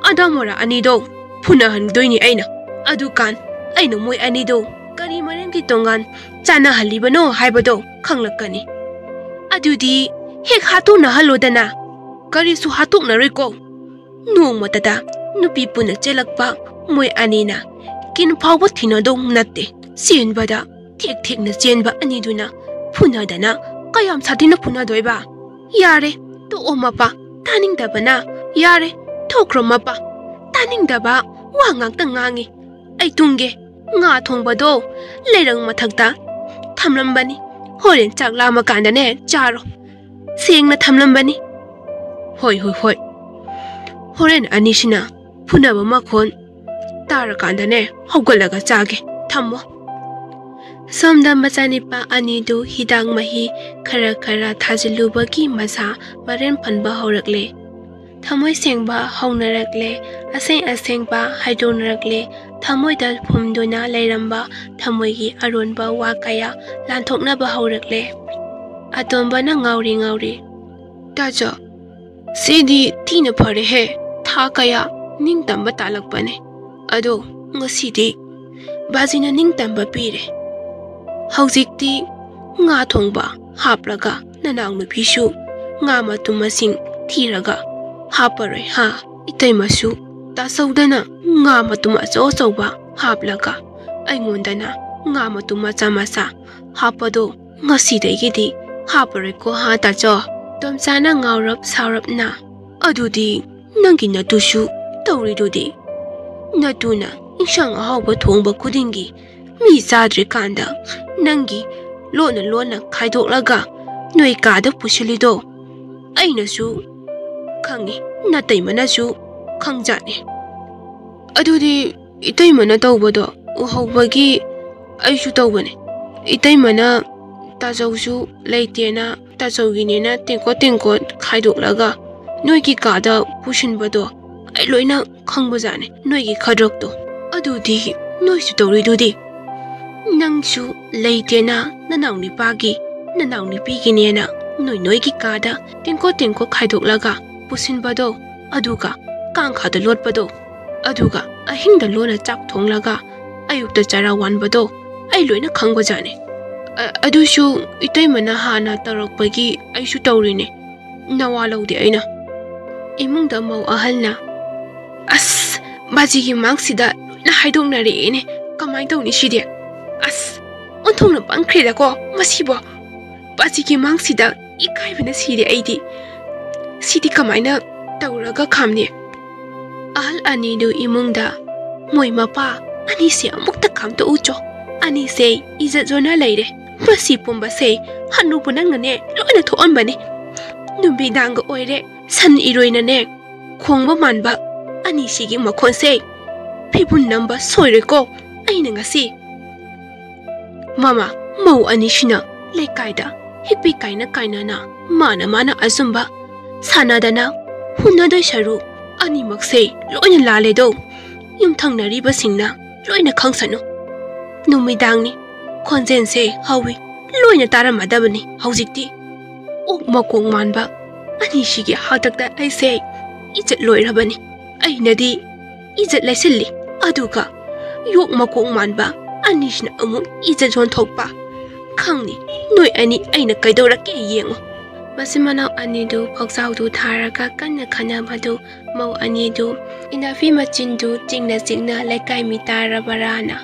ꯑꯗꯥ ꯃꯣꯔꯥ ꯑꯅꯤꯗꯣ ꯐꯨꯅꯍꯟꯗꯣꯏꯅꯤ ꯑꯩꯅ꯫ ꯑꯗꯨꯀꯥꯟ ꯑꯩꯅ ꯃꯣꯏ ꯑꯅꯤꯗꯣ ꯀꯔꯤ ꯃꯔꯝꯒꯤ ꯇꯣꯉꯥꯟ ꯆꯥꯅꯍꯜꯂꯤꯕꯅꯣ ꯍꯥꯏꯕꯗꯣ ꯈꯪꯂꯛꯀꯅꯤ꯫ ꯑꯗꯨꯗꯤ ꯍꯦꯛ ꯍꯥꯠꯇꯣꯛꯅꯍꯜꯂꯣꯗꯅ꯫" "ꯀꯔꯤꯁꯨ ꯍꯥꯠꯇꯣꯛꯅꯔꯣꯏꯀꯣ꯫ ꯅꯣꯡꯃꯇꯗ ꯅꯨꯄꯤ ꯄꯨꯟꯅ ꯆꯦꯜꯂꯛꯄ ꯃꯣꯏ ꯑꯅꯤꯅ ꯀꯤꯟ ꯐꯥꯎꯕ ꯊꯤꯅꯗꯧ ꯅꯠꯇꯦ꯫ ꯆꯦꯟꯕꯗ ꯊꯦꯛ ꯊꯦꯛꯅ ꯆꯦꯟꯕ ꯑꯅꯤꯗꯨꯅ ꯐꯨꯅꯗꯅ ꯀꯌꯥꯝ ꯁꯥꯊꯤꯅ ꯐꯨꯅꯗꯣꯏꯕ?" "ꯌꯥꯔꯦ, ꯇꯣꯛꯑꯣ ꯃꯄꯥ, ꯇꯥꯅꯤꯡꯗꯕꯅ꯫ ꯌꯥꯔꯦ, ꯊꯣꯛꯈ꯭ꯔꯣ ꯃꯄꯥ, ꯇꯥꯅꯤꯡꯗꯕ ꯋꯥ ꯉꯥꯛꯇ ꯉꯥꯡꯉꯤ꯫ ꯑꯩ ꯇꯨꯝꯒꯦ꯫ ꯉꯥ ꯊꯣꯡꯕꯗꯣ ꯂꯩꯔꯪ ꯃꯊꯛꯇ ꯊꯝꯂꯝꯕꯅꯤ꯫ ꯍꯣꯔꯦꯟ ꯆꯥꯛ ꯂꯥꯝꯃꯀꯥꯟꯗꯅꯦ ꯆꯥꯔꯣ꯫ ꯁꯦꯡꯅ ꯊꯝꯂꯝꯕꯅꯤ꯫" "ꯍꯣꯏ, ꯍꯣꯏ, ꯍꯣꯏ꯫ ꯍꯣꯔꯦꯟ ꯑꯅꯤꯁꯤꯅ ꯐꯨꯅꯕ ꯃꯈꯣꯟ ꯇꯥꯔꯀꯥꯟꯗꯅꯦ ꯍꯧꯒꯠꯂꯒ ꯆꯥꯒꯦ꯫ ꯊꯝꯃꯣ꯫" ꯁꯣꯝꯗ ꯃꯆꯥꯅꯤꯄꯥ ꯑꯅꯤꯗꯨ ꯍꯤꯗꯥꯛ ꯃꯍꯤ ꯈꯔ ꯈꯔ ꯊꯥꯖꯤꯜꯂꯨꯕꯒꯤ ꯃꯁꯥ ꯃꯔꯦꯟ ꯐꯟꯕ ꯍꯧꯔꯛꯂꯦ꯫ ꯊꯃꯣꯏ ꯁꯦꯡꯕ ꯍꯧꯅꯔꯛꯂꯦ꯫ ꯑꯁꯦꯡ ꯑꯁꯦꯡꯕ ꯍꯥꯏꯗꯣꯛꯅꯔꯛꯂꯦ꯫ ꯊꯃꯣꯏꯗ ꯐꯨꯝꯗꯨꯅ ꯂꯩꯔꯝꯕ ꯊꯃꯣꯏꯒꯤ ꯑꯔꯣꯟꯕ ꯋꯥ ꯀꯌꯥ ꯂꯥꯟꯊꯣꯛꯅꯕ ꯍꯧꯔꯛꯂꯦ꯫ ꯑꯇꯣꯝꯕꯅ ꯉꯥꯎꯔꯤ ꯉꯥꯎꯔꯤ, "ꯇꯥꯆꯧ, ꯁꯤꯗꯤ ꯊꯤꯅ ꯐꯔꯦꯍꯦ꯫ ꯊꯥ ꯀꯌꯥ ꯅꯤꯡꯇꯝꯕ ꯇꯥꯜꯂꯛꯄꯅꯦ꯫ ꯑꯗꯣ ꯉꯁꯤꯗꯤ ꯕꯥꯖꯤꯅ ꯅꯤꯡꯇꯝꯕ ꯄꯤꯔꯦ꯫ ꯍꯧꯖꯤꯛꯇꯤ ꯉꯥ ꯊꯣꯡꯕ ꯍꯥꯞꯂꯒ ꯅꯅꯥꯎꯅꯨꯄꯤꯁꯨ ꯉꯥ ꯃꯇꯨꯝ ꯃꯁꯤꯡ ꯊꯤꯔꯒ ꯍꯥꯞꯄꯔꯣꯏ ꯍꯥ? ꯏꯇꯩꯃꯁꯨ ꯇꯥꯆꯧꯗꯅ ꯉꯥ ꯃꯇꯨꯝ ꯑꯆꯧ ꯑꯆꯧꯕ ꯍꯥꯞꯂꯒ ꯑꯩꯉꯣꯟꯗꯅ ꯉꯥ ꯃꯇꯨꯝ ꯃꯆꯥ ꯃꯆꯥ ꯍꯥꯞꯄꯗꯣ ꯉꯁꯤꯗꯒꯤꯗꯤ ꯍꯥꯞꯄꯔꯣꯏꯀꯣ ꯍꯥ ꯇꯥꯆꯧ?" ꯇꯣꯝꯆꯥꯅ ꯉꯥꯎꯔꯞ ꯁꯥꯎꯔꯞꯅ, "ꯑꯗꯨꯗꯤ ꯅꯪꯒꯤ ꯅꯇꯨꯁꯨ ꯇꯧꯔꯤꯗꯨꯗꯤ꯫ ꯅꯇꯨꯅ ꯏꯟꯁꯥꯡ ꯑꯍꯥꯎꯕ ꯊꯣꯡꯕ ꯈꯨꯗꯤꯡꯒꯤ ꯃꯤ ꯆꯥꯗ꯭ꯔꯤꯀꯥꯟꯗ ꯅꯪꯒꯤ ꯂꯣꯟꯅ ꯂꯣꯟꯅ ꯈꯥꯏꯗꯣꯛꯂꯒ ꯅꯣꯏ ꯀꯥꯗ ꯄꯨꯁꯤꯜꯂꯤꯗꯣ ꯑꯩꯅꯁꯨ ꯈꯪꯉꯤ, ꯅꯇꯩꯃꯅꯁꯨ ꯈꯪꯖꯥꯠꯅꯤ꯫ ꯑꯗꯨꯗꯤ ꯏꯇꯩꯃꯅ ꯇꯧꯕꯗꯣ ꯎꯍꯧꯕꯒꯤ ꯑꯩꯁꯨ ꯇꯧꯕꯅꯦ꯫ ꯏꯇꯩꯃꯅ ꯇꯥꯖꯧꯁꯨ ꯂꯩꯇꯦꯅ, ꯇꯥꯖꯧꯒꯤꯅꯦꯅ ꯇꯦꯡꯀꯣꯠ ꯇꯦꯡꯀꯣꯠ ꯈꯥꯏꯗꯣꯛꯂꯒ ꯅꯣꯏꯒꯤ ꯀꯥꯗ ꯄꯨꯁꯤꯟꯕꯗꯣ ꯑꯩ ꯂꯣꯏꯅ ꯈꯪꯕꯖꯥꯠꯅꯦ, ꯅꯣꯏꯒꯤ ꯈꯗ꯭ꯔꯛꯇꯣ꯫ ꯑꯗꯨꯗꯤ ꯅꯣꯏꯁꯨ ꯇꯧꯔꯤꯗꯨꯗꯤ꯫ ꯅꯪꯁꯨ ꯂꯩꯇꯦꯅ ꯅꯅꯥꯎ ꯅꯨꯄꯥꯒꯤ, ꯅꯅꯥꯎ ꯅꯨꯄꯤꯒꯤꯅꯦꯅ ꯅꯣꯏ ꯅꯣꯏꯒꯤ ꯀꯥꯗ ꯇꯦꯡꯀꯣꯠ ꯇꯦꯡꯀꯣꯠ ꯈꯥꯏꯗꯣꯛꯂꯒ ꯄꯨꯁꯤꯟꯕꯗꯣ, ꯑꯗꯨꯒ ꯀꯥꯡꯈꯥꯗ ꯂꯣꯠꯄꯗꯣ, ꯑꯗꯨꯒ ꯑꯍꯤꯡꯗ ꯂꯣꯟꯅ ꯆꯥꯛ ꯊꯣꯡꯂꯒ ꯑꯌꯨꯛꯇ ꯆꯔꯥ ꯋꯥꯟꯕꯗꯣ ꯑꯩ ꯂꯣꯏꯅ ꯈꯪꯕꯖꯥꯠꯅꯦ꯫ ꯑ-, ꯑꯗꯨꯁꯨ ꯏꯇꯩꯃꯅ ꯍꯥꯟꯅ ꯇꯧꯔꯛꯄꯒꯤ ꯑꯩꯁꯨ ꯇꯧꯔꯤꯅꯦ꯫ ꯅꯋꯥ ꯂꯧꯗꯦ ꯑꯩꯅ꯫ ꯏꯃꯨꯡꯗ ꯃꯧ ꯑꯍꯜꯅ, "ꯑꯁ, ꯕꯥꯖꯤꯒꯤ ꯃꯥꯡꯁꯤꯗ ꯂꯣꯏꯅ ꯍꯥꯏꯗꯣꯛꯅꯔꯛꯑꯦꯅꯦ꯫ ꯀꯃꯥꯏꯅ ꯇꯧꯅꯤ ꯁꯤꯗꯤ? ꯑꯁ, ꯑꯣꯟꯊꯣꯛꯅ ꯄꯪꯈ꯭ꯔꯦꯗꯀꯣ ꯃꯁꯤꯕꯣ꯫ ꯕꯥꯖꯤꯒꯤ ꯃꯥꯡꯁꯤꯗ ꯏꯀꯥꯏꯕꯅ ꯁꯤꯔꯦ ꯑꯩꯗꯤ꯫ ꯁꯤꯗꯤ ꯀꯃꯥꯏꯅ ꯇꯧꯔꯒ ꯈꯥꯝꯅꯤ?" ꯑꯍꯜ ꯑꯅꯤꯗꯨ ꯏꯃꯨꯡꯗ, "ꯃꯣꯏ ꯃꯄꯥ ꯑꯅꯤꯁꯦ ꯑꯃꯨꯛꯇ ꯈꯥꯝꯇꯣꯛꯎꯆꯣ꯫ ꯑꯅꯤꯁꯦ ꯏꯖꯠ ꯌꯣꯟꯅ ꯂꯩꯔꯦ꯫ ꯃꯁꯤ ꯄꯨꯝꯕꯁꯦ ꯍꯅꯨꯕ ꯅꯪꯅꯅꯦ ꯂꯣꯏꯅ ꯊꯣꯛꯍꯟꯕꯅꯤ꯫ ꯅꯨꯃꯤꯗꯥꯡꯒ ꯑꯣꯏꯔꯦ, ꯁꯟ ꯏꯔꯣꯏꯅꯅꯦ ꯈꯣꯡꯕ ꯃꯥꯟꯕ ꯑꯅꯤꯁꯤꯒꯤ ꯃꯈꯣꯟꯁꯦ ꯐꯤꯕꯨꯟ ꯅꯝꯕ ꯁꯣꯏꯔꯣꯏꯀꯣ ꯑꯩꯅ ꯉꯁꯤ꯫" ꯃꯃꯥ, ꯃꯧ ꯑꯅꯤꯁꯤꯅ ꯂꯩꯀꯥꯏꯗ ꯍꯤꯛꯄꯤ ꯀꯥꯏꯅ ꯀꯥꯏꯅꯅ, ꯃꯥꯅ ꯃꯥꯅ ꯑꯆꯨꯝꯕ ꯁꯥꯟꯅꯗꯅ ꯍꯨꯟꯅꯗꯣꯏ ꯁꯔꯨꯛ, ꯑꯅꯤꯃꯛꯁꯦ ꯂꯣꯏꯅ ꯂꯥꯜꯂꯦꯗꯣ꯫ ꯌꯨꯝꯊꯪꯅꯔꯤꯕꯁꯤꯡꯅ ꯂꯣꯏꯅ ꯈꯪꯁꯅꯨ꯫ ꯅꯨꯃꯤꯗꯥꯡꯅꯤ, ꯈꯣꯟꯖꯦꯜꯁꯦ ꯍꯧꯏ, ꯂꯣꯏꯅ ꯇꯥꯔꯝꯃꯗꯕꯅꯤ ꯍꯧꯖꯤꯛꯇꯤ꯫ ꯑꯣꯛ ꯃꯀꯣꯛ ꯃꯥꯟꯕ ꯑꯅꯤꯁꯤꯒꯤ ꯍꯥꯛꯇꯛꯇ ꯑꯩꯁꯦ ꯏꯖꯠ ꯂꯣꯏꯔꯕꯅꯤ꯫ ꯑꯩꯅꯗꯤ ꯏꯖꯠ ꯂꯩꯁꯤꯜꯂꯤ, ꯑꯗꯨꯒ ꯌꯣꯛ ꯃꯀꯣꯛ ꯃꯥꯟꯕ ꯑꯅꯤꯁꯤꯅ ꯑꯃꯨꯛ ꯏꯖꯠ ꯌꯣꯟꯊꯣꯛꯄ꯫ ꯈꯪꯅꯤ ꯅꯣꯏ ꯑꯅꯤ ꯑꯩꯅ ꯀꯩꯗꯧꯔꯛꯀꯦ ꯌꯦꯡꯉꯨ꯫ ꯃꯆꯤꯟ ꯃꯅꯥꯎ ꯑꯅꯤꯗꯨ ꯐꯧꯖꯥꯎꯗꯨ ꯊꯥꯔꯒ ꯀꯟꯅ ꯈꯟꯅꯕꯗꯨ ꯃꯧ ꯑꯅꯤꯗꯨ ꯏꯅꯥꯐꯤ ꯃꯆꯤꯟꯗꯨ ꯆꯤꯡꯅ ꯆꯤꯡꯅ ꯂꯩꯀꯥꯏ ꯃꯤ ꯇꯥꯔꯕꯔꯥꯅ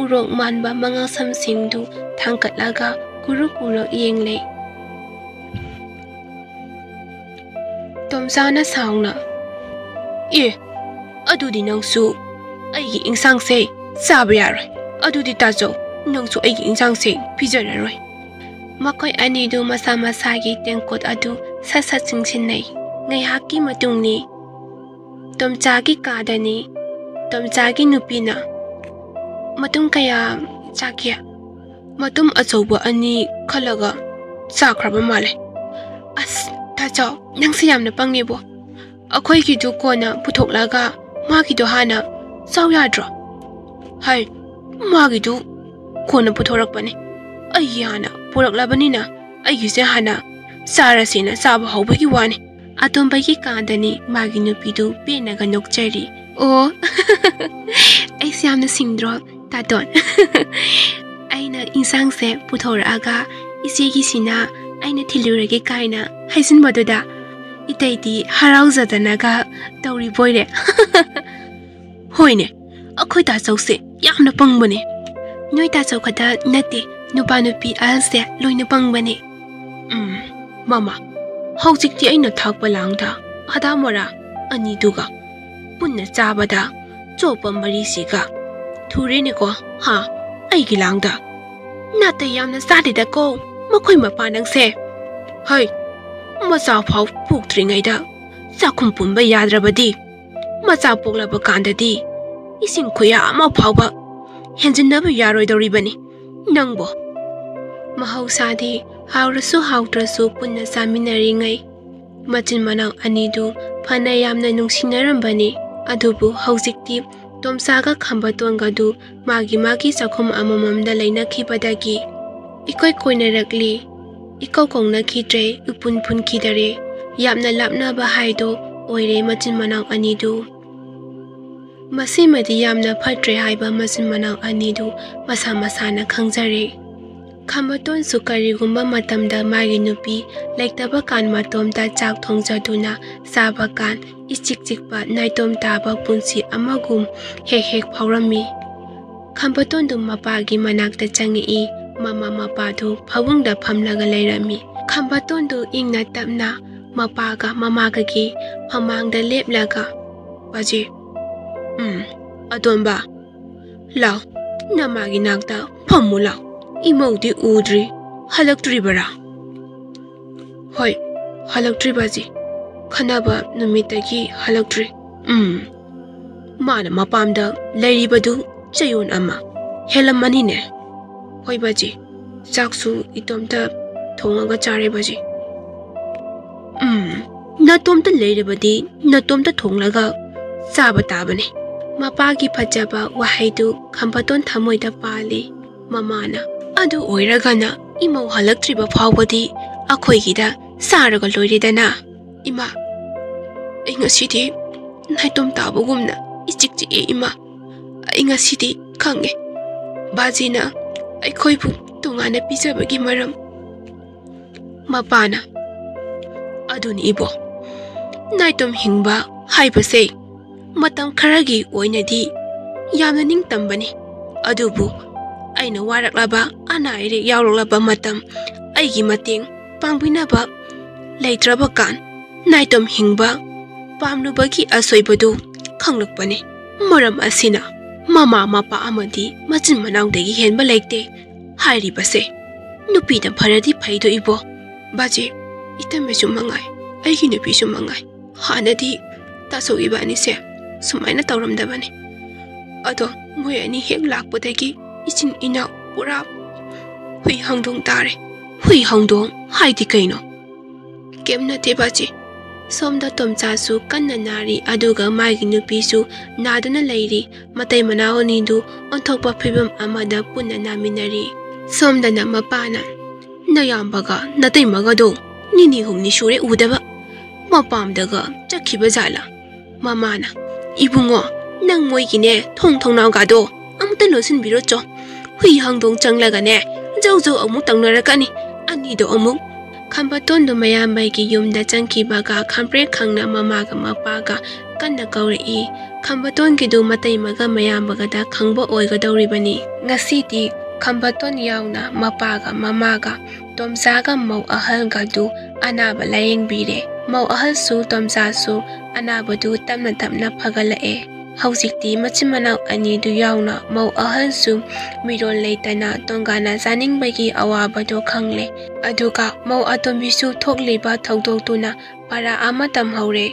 ꯎꯔꯣꯛ ꯃꯥꯟꯕ ꯃꯉꯛꯁꯝꯁꯤꯡꯗꯨ ꯊꯥꯡꯒꯠꯂꯒ ꯀꯨꯔꯨꯛ ꯀꯨꯔꯨꯛ ꯌꯦꯡꯂꯦ꯫ ꯇꯣꯝꯆꯥꯅ ꯁꯥꯎꯅ, "ꯑꯦ, ꯑꯗꯨꯗꯤ ꯅꯪꯁꯨ ꯑꯩꯒꯤ ꯏꯟꯁꯥꯡꯁꯦ ꯆꯥꯕ ꯌꯥꯔꯣꯏ꯫ ꯑꯗꯨꯗꯤ ꯇꯥꯖꯧ, ꯅꯪꯁꯨ ꯑꯩꯒꯤ ꯏꯟꯁꯥꯡꯁꯦ ꯄꯤꯖꯔꯔꯣꯏ꯫" ꯃꯈꯣꯏ ꯑꯅꯤꯗꯨ ꯃꯁꯥ ꯃꯁꯥꯒꯤ ꯇꯦꯡꯀꯣꯠ ꯑꯗꯨ ꯁꯠ ꯁꯠ ꯆꯤꯡꯁꯤꯟꯅꯩ꯫ ꯉꯥꯏꯍꯥꯛꯀꯤ ꯃꯇꯨꯡꯅꯤ꯫ ꯇꯣꯝꯆꯥꯒꯤ ꯀꯥꯗꯅꯤ꯫ ꯇꯣꯝꯆꯥꯒꯤ ꯅꯨꯄꯤꯅ, "ꯃꯇꯨꯡ ꯀꯌꯥ ꯆꯥꯒꯦ꯫ ꯃꯇꯨꯝ ꯑꯆꯧꯕ ꯑꯅꯤ ꯈꯜꯂꯒ ꯆꯥꯈ꯭ꯔꯕ ꯃꯥꯜꯂꯦ꯫ ꯑꯁ, ꯇꯥꯆꯧ, ꯅꯪꯁꯦ ꯌꯥꯝꯅ ꯄꯪꯉꯦꯕꯣ꯫ ꯑꯩꯈꯣꯏꯒꯤꯗꯨ ꯀꯣꯟꯅ ꯄꯨꯊꯣꯛꯂꯒ ꯃꯥꯒꯤꯗꯣ ꯍꯥꯟꯅ ꯆꯥꯎ ꯌꯥꯗ꯭ꯔꯣ? ꯍꯥꯏ, ꯃꯥꯒꯤꯗꯨ ꯀꯣꯟꯅ ꯄꯨꯊꯣꯔꯛꯄꯅꯦ꯫ ꯑꯩꯒꯤ ꯍꯥꯟꯅ ꯄꯨꯔꯛꯂꯕꯅꯤꯅ ꯑꯩꯒꯤꯁꯦ ꯍꯥꯟꯅ ꯆꯥꯔꯁꯦꯅ ꯆꯥꯕ ꯍꯧꯕꯒꯤ ꯋꯥꯅꯤ꯫ ꯑꯇꯣꯝꯕꯒꯤ ꯀꯥꯗꯅꯤ ꯃꯥꯒꯤ ꯅꯨꯄꯤꯗꯨ ꯄꯦꯟꯅꯒ ꯅꯣꯛꯆꯔꯤ꯫ ꯑꯣ, ꯑꯩꯁꯦ ꯌꯥꯝꯅ ꯁꯤꯡꯗ꯭ꯔꯣ, ꯇꯥꯇꯣꯟ? ꯑꯩꯅ ꯏꯟꯁꯥꯡꯁꯦ ꯄꯨꯊꯣꯔꯛꯑꯒ ꯏꯆꯦꯒꯤꯁꯤꯅ ꯑꯩꯅ ꯊꯤꯜꯂꯨꯔꯒꯦ ꯀꯥꯏꯅ ꯍꯥꯏꯖꯤꯟꯕꯗꯨꯗ ꯏꯇꯩꯗꯤ ꯍꯔꯥꯎꯖꯗꯅꯒ ꯇꯧꯔꯤꯕꯣꯏꯔꯦ꯫ ꯍꯣꯏꯅꯦ, ꯑꯩꯈꯣꯏ ꯇꯥꯆꯧꯁꯦ ꯌꯥꯝꯅ ꯄꯪꯕꯅꯦ꯫ ꯅꯣꯏ ꯇꯥꯆꯧ ꯈꯛꯇ ꯅꯠꯇꯦ, ꯅꯨꯄꯥ ꯅꯨꯄꯤ ꯑꯍꯜꯁꯦ ꯂꯣꯏꯅ ꯄꯪꯕꯅꯦ꯫ ꯎꯝ, ꯃꯃꯥ, ꯍꯧꯖꯤꯛꯇꯤ ꯑꯩꯅ ꯊꯥꯛꯄ ꯂꯥꯡꯗ ꯑꯗꯥ ꯃꯣꯔꯥ ꯑꯅꯤꯗꯨꯒ ꯄꯨꯟꯅ ꯆꯥꯕꯗ ꯆꯣꯞꯄ ꯃꯔꯤꯁꯤꯒ ꯊꯨꯔꯦꯅꯦꯀꯣ, ꯍꯥ? ꯑꯩꯒꯤ ꯂꯥꯡꯗ꯫ ꯅꯥꯇꯩ ꯌꯥꯝꯅ ꯆꯥꯗꯦꯗꯀꯣ ꯃꯈꯣꯏ ꯃꯄꯥ ꯅꯪꯁꯦ꯫ ꯍꯩ, ꯃꯆꯥ ꯐꯥꯎ ꯄꯣꯛꯇ꯭ꯔꯤꯉꯩꯗ ꯆꯥꯛꯈꯨꯝ ꯄꯨꯟꯕ ꯌꯥꯗ꯭ꯔꯕꯗꯤ ꯃꯆꯥ ꯄꯣꯛꯂꯕ ꯀꯥꯟꯗꯗꯤ ꯏꯁꯤꯡ ꯈꯨꯌꯥ ꯑꯃ ꯐꯥꯎꯕ ꯍꯦꯟꯖꯤꯟꯅꯕ ꯌꯥꯔꯣꯏꯗꯧꯔꯤꯕꯅꯤ ꯅꯪꯕꯨ꯫ ꯃꯍꯧꯁꯥꯗꯤ ꯍꯥꯎꯔꯁꯨ ꯍꯥꯎꯇ꯭ꯔꯁꯨ ꯄꯨꯟꯅ ꯆꯥꯃꯤꯟꯅꯔꯤꯉꯩ ꯃꯆꯤꯟ ꯃꯅꯥꯎ ꯑꯅꯤꯗꯨ ꯐꯅ ꯌꯥꯝꯅ ꯅꯨꯡꯁꯤꯅꯔꯝꯕꯅꯤ꯫ ꯑꯗꯨꯕꯨ ꯍꯧꯖꯤꯛꯇꯤ ꯇꯣꯝꯆꯥꯒ ꯈꯝꯕꯇꯣꯟꯒꯗꯨ ꯃꯥꯒꯤ ꯃꯥꯒꯤ ꯆꯥꯛꯈꯨꯝ ꯑꯃꯃꯝꯗ ꯂꯩꯅꯈꯤꯕꯗꯒꯤ ꯏꯀꯣꯏ ꯀꯣꯏꯅꯔꯛꯂꯤ, ꯏꯀꯧ ꯀꯧꯅꯈꯤꯗ꯭ꯔꯦ, ꯏꯄꯨꯟ ꯄꯨꯟꯈꯤꯗꯔꯦ꯫ ꯌꯥꯝꯅ ꯂꯥꯞꯅꯕ ꯍꯥꯏꯗꯣ ꯑꯣꯏꯔꯦ ꯃꯆꯤꯟ ꯃꯅꯥꯎ ꯑꯅꯤꯗꯨ꯫ ꯃꯁꯤꯃꯗꯤ ꯌꯥꯝꯅ ꯐꯠꯇ꯭ꯔꯦ ꯍꯥꯏꯕ ꯃꯆꯤꯟ ꯃꯅꯥꯎ ꯑꯅꯤꯗꯨ ꯃꯁꯥ ꯃꯁꯥꯅ ꯈꯪꯖꯔꯦ꯫ ꯈꯝꯕꯇꯣꯟꯁꯨ ꯀꯔꯤꯒꯨꯝꯕ ꯃꯇꯝꯗ ꯃꯥꯒꯤ ꯅꯨꯄꯤ ꯂꯩꯇꯕ ꯀꯥꯟ ꯃꯇꯣꯝꯇ ꯆꯥꯛ ꯊꯣꯡꯖꯗꯨꯅ ꯆꯥꯕ ꯀꯥꯟ ꯏꯆꯤꯛ ꯆꯤꯛꯄ ꯅꯥꯏꯇꯣꯝ ꯇꯥꯕ ꯄꯨꯟꯁꯤ ꯑꯃꯒꯨꯝ ꯍꯦꯛ ꯍꯦꯛ ꯐꯥꯎꯔꯝꯃꯤ꯫ ꯈꯝꯕꯇꯣꯟꯗꯨ ꯃꯄꯥꯒꯤ ꯃꯅꯥꯛꯇ ꯆꯪꯉꯛꯏ꯫ ꯃꯃꯥ ꯃꯄꯥꯗꯨ ꯐꯃꯨꯡꯗ ꯐꯝꯂꯒ ꯂꯩꯔꯝꯃꯤ꯫ ꯈꯝꯕꯇꯣꯟꯗꯨ ꯏꯪꯅ ꯇꯞꯅ ꯃꯄꯥꯒ ꯃꯃꯥꯒꯒꯤ ꯃꯃꯥꯡꯗ ꯂꯦꯞꯂꯒ, "ꯄꯥꯖꯤ, ꯎꯝ, ꯑꯇꯣꯝꯕ, ꯂꯥꯎ, ꯅꯃꯥꯒꯤ ꯅꯥꯛꯇ ꯐꯝꯃꯨ ꯂꯥꯎ꯫ ꯏꯃꯧꯗꯤ ꯎꯗ꯭ꯔꯤ, ꯍꯜꯂꯛꯇ꯭ꯔꯤꯕꯔꯥ?" "ꯍꯣꯏ, ꯍꯜꯂꯛꯇ꯭ꯔꯤ ꯕꯥꯖꯤ꯫ ꯈꯟꯅꯕ ꯅꯨꯃꯤꯠꯇꯒꯤ ꯍꯜꯂꯛꯇ꯭ꯔꯤ꯫ ꯎꯝ, ꯃꯥꯅ ꯃꯄꯥꯝꯗ ꯂꯩꯔꯤꯕꯗꯨ ꯆꯌꯣꯜ ꯑꯃ, ꯍꯦꯜꯂꯝꯃꯅꯤꯅꯦ꯫ ꯍꯣꯏ ꯕꯥꯖꯤ, ꯆꯥꯛꯁꯨ ꯏꯇꯣꯝꯇ ꯊꯣꯡꯉꯒ ꯆꯥꯔꯦ ꯕꯥꯖꯤ꯫ ꯎꯝ, ꯅꯇꯣꯝꯇ ꯂꯩꯔꯕꯗꯤ ꯅꯇꯣꯝꯇ ꯊꯣꯡꯂꯒ ꯆꯥꯕ ꯇꯥꯕꯅꯤ꯫ ꯃꯄꯥꯒꯤ ꯐꯖꯕ ꯋꯥꯍꯩꯗꯨ ꯈꯝꯕꯇꯣꯟ ꯊꯃꯣꯏꯗ ꯄꯥꯜꯂꯤ꯫ ꯃꯃꯥꯅ, "ꯑꯗꯨ ꯑꯣꯏꯔꯒꯅ ꯏꯃꯧ ꯍꯜꯂꯛꯇ꯭ꯔꯤꯕ ꯐꯥꯎꯕꯗꯤ ꯑꯩꯈꯣꯏꯒꯤꯗ ꯆꯥꯔꯒ ꯂꯣꯏꯔꯦꯗꯅ꯫ ꯏꯃꯥ, ꯑꯩ ꯉꯁꯤꯗꯤ ꯅꯥꯏꯇꯣꯝ ꯇꯥꯕꯒꯨꯝꯅ ꯏꯆꯤꯛ ꯆꯤꯛꯑꯦ ꯏꯃꯥ꯫ ꯑꯩ ꯉꯁꯤꯗꯤ ꯈꯪꯉꯦ, ꯕꯥꯖꯤꯅ ꯑꯩꯈꯣꯏꯕꯨ ꯇꯣꯉꯥꯟꯅ ꯄꯤꯖꯕꯒꯤ ꯃꯔꯝ꯫" ꯃꯄꯥꯅ, "ꯑꯗꯨꯅꯤ ꯏꯕꯣ, ꯅꯥꯏꯇꯣꯝ ꯍꯤꯡꯕ ꯍꯥꯏꯕꯁꯦ ꯃꯇꯝ ꯈꯔꯒꯤ ꯑꯣꯏꯅꯗꯤ ꯌꯥꯝꯅ ꯅꯤꯡꯇꯝꯕꯅꯤ, ꯑꯗꯨꯕꯨ ꯑꯩꯅ ꯋꯥꯔꯛꯂꯕ, ꯑꯅꯥ ꯑꯌꯦꯛ ꯌꯥꯎꯔꯛꯂꯕ ꯃꯇꯝ, ꯑꯩꯒꯤ ꯃꯇꯦꯡ ꯄꯥꯡꯕꯤꯅꯕ ꯂꯩꯇ꯭ꯔꯕ ꯀꯥꯟ, ꯅꯥꯏꯇꯣꯝ ꯍꯤꯡꯕ ꯄꯥꯝꯂꯨꯕꯒꯤ ꯑꯁꯣꯏꯕꯗꯨ ꯈꯪꯂꯛꯄꯅꯤ꯫ ꯃꯔꯝ ꯑꯁꯤꯅ ꯃꯃꯥ ꯃꯄꯥ ꯑꯃꯗꯤ ꯃꯆꯤꯟ ꯃꯅꯥꯎꯗꯒꯤ ꯍꯦꯟꯕ ꯂꯩꯇꯦ ꯍꯥꯏꯔꯤꯕꯁꯦ꯫ ꯅꯨꯄꯤꯅ ꯐꯔꯗꯤ ꯐꯩꯗꯣ ꯏꯕꯣ꯫ ꯕꯥꯖꯤ, ꯏꯇꯝꯃꯁꯨ ꯃꯉꯥꯏ, ꯑꯩꯒꯤ ꯅꯨꯄꯤꯁꯨ ꯃꯉꯥꯏ, ꯍꯥꯟꯅꯗꯤ ꯇꯥꯆꯧ ꯏꯕꯥꯅꯤꯁꯦ ꯁꯨꯃꯥꯏꯅ ꯇꯧꯔꯝꯗꯕꯅꯤ꯫ ꯑꯗꯣ ꯃꯣꯏ ꯑꯅꯤ ꯍꯦꯛ ꯂꯥꯛꯄꯗꯒꯤ ꯏꯆꯤꯟ ꯏꯅꯥꯎ ꯄꯨꯔꯥ ꯍꯨꯏ ꯍꯧꯗꯣꯡ ꯇꯥꯔꯦ꯫ ꯍꯨꯏ ꯍꯧꯗꯣꯡ ꯍꯥꯏꯗꯤ ꯀꯩꯅꯣ?" "ꯀꯩꯝ ꯅꯠꯇꯦ ꯕꯥꯖꯤ꯫ ꯁꯣꯝꯗ ꯇꯣꯝꯆꯥꯁꯨ ꯀꯟꯅ ꯅꯥꯔꯤ, ꯑꯗꯨꯒ ꯃꯥꯒꯤ ꯅꯨꯄꯤꯁꯨ ꯅꯥꯗꯨꯅ ꯂꯩꯔꯤ꯫ ꯃꯇꯩ ꯃꯅꯥꯎ ꯑꯅꯤꯗꯨ ꯑꯣꯟꯊꯣꯛꯄ ꯐꯤꯕꯝ ꯑꯃꯗ ꯄꯨꯟꯅ ꯅꯥꯃꯤꯟꯅꯔꯤ꯫" ꯁꯣꯝꯗꯅ ꯃꯄꯥꯅ, "ꯅꯌꯥꯝꯕꯒ ꯅꯇꯩꯃꯒꯗꯣ ꯅꯤꯅꯤ ꯍꯨꯝꯅꯤ ꯁꯨꯔꯦ ꯎꯗꯕ꯫ ꯃꯄꯥꯝꯗꯒ ꯆꯠꯈꯤꯕ ꯖꯥꯠꯂꯥ?" ꯃꯃꯥꯅ, "ꯏꯕꯨꯡꯉꯣ, ꯅꯪ ꯃꯣꯏꯒꯤꯅꯦ ꯊꯣꯡ ꯊꯣꯡꯅꯥꯎꯒꯗꯣ ꯑꯃꯨꯛꯇ ꯂꯣꯟꯁꯤꯟꯕꯤꯔꯣ ꯆꯣ꯫ ꯍꯨꯏ ꯍꯧꯗꯣꯡ ꯆꯪꯂꯒꯅꯦ ꯖꯧ ꯖꯧ ꯑꯃꯨꯛ ꯇꯧꯅꯔꯛꯀꯅꯤ ꯑꯅꯤꯗꯣ ꯑꯃꯨꯛ꯫" ꯈꯝꯕꯇꯣꯟꯗꯨ ꯃꯌꯥꯝꯕꯒꯤ ꯌꯨꯝꯗ ꯆꯪꯈꯤꯕꯒ ꯈꯝꯄ꯭ꯔꯦꯛ ꯈꯪꯅ ꯃꯃꯥꯒ ꯃꯄꯥꯒ ꯀꯟꯅ ꯀꯧꯔꯛꯏ꯫ ꯈꯝꯕꯇꯣꯟꯒꯤꯗꯨ ꯃꯇꯩꯃꯒ ꯃꯌꯥꯝꯕꯒꯗ ꯈꯪꯕ ꯑꯣꯏꯒꯗꯧꯔꯤꯕꯅꯤ꯫ ꯉꯁꯤꯗꯤ ꯈꯝꯕꯇꯣꯟ ꯌꯥꯎꯅ ꯃꯄꯥꯒ ꯃꯃꯥꯒ ꯇꯣꯝꯆꯥꯒ ꯃꯧ ꯑꯍꯜꯒꯗꯨ ꯑꯅꯥꯕ ꯂꯥꯌꯦꯡꯕꯤꯔꯦ꯫ ꯃꯧ ꯑꯍꯜꯁꯨ ꯇꯣꯝꯆꯥꯁꯨ ꯑꯅꯥꯕꯗꯨ ꯇꯞꯅ ꯇꯞꯅ ꯐꯒꯠꯂꯛꯑꯦ꯫ ꯍꯧꯖꯤꯛꯇꯤ ꯃꯆꯤꯟ ꯃꯅꯥꯎ ꯑꯅꯤꯗꯨ ꯌꯥꯎꯅ ꯃꯧ ꯑꯍꯜꯁꯨ ꯃꯤꯔꯣꯜ ꯂꯩꯇꯅ ꯇꯣꯉꯥꯟꯅ ꯆꯥꯅꯤꯡꯕꯒꯤ ꯑꯋꯥꯕꯗꯨ ꯈꯪꯂꯦ꯫ ꯑꯗꯨꯒ ꯃꯧ ꯑꯇꯣꯝꯕꯤꯁꯨ ꯊꯣꯛꯂꯤꯕ ꯊꯧꯗꯣꯛꯇꯨꯅ ꯄꯔꯥ ꯑꯃ ꯇꯝꯍꯧꯔꯦ꯫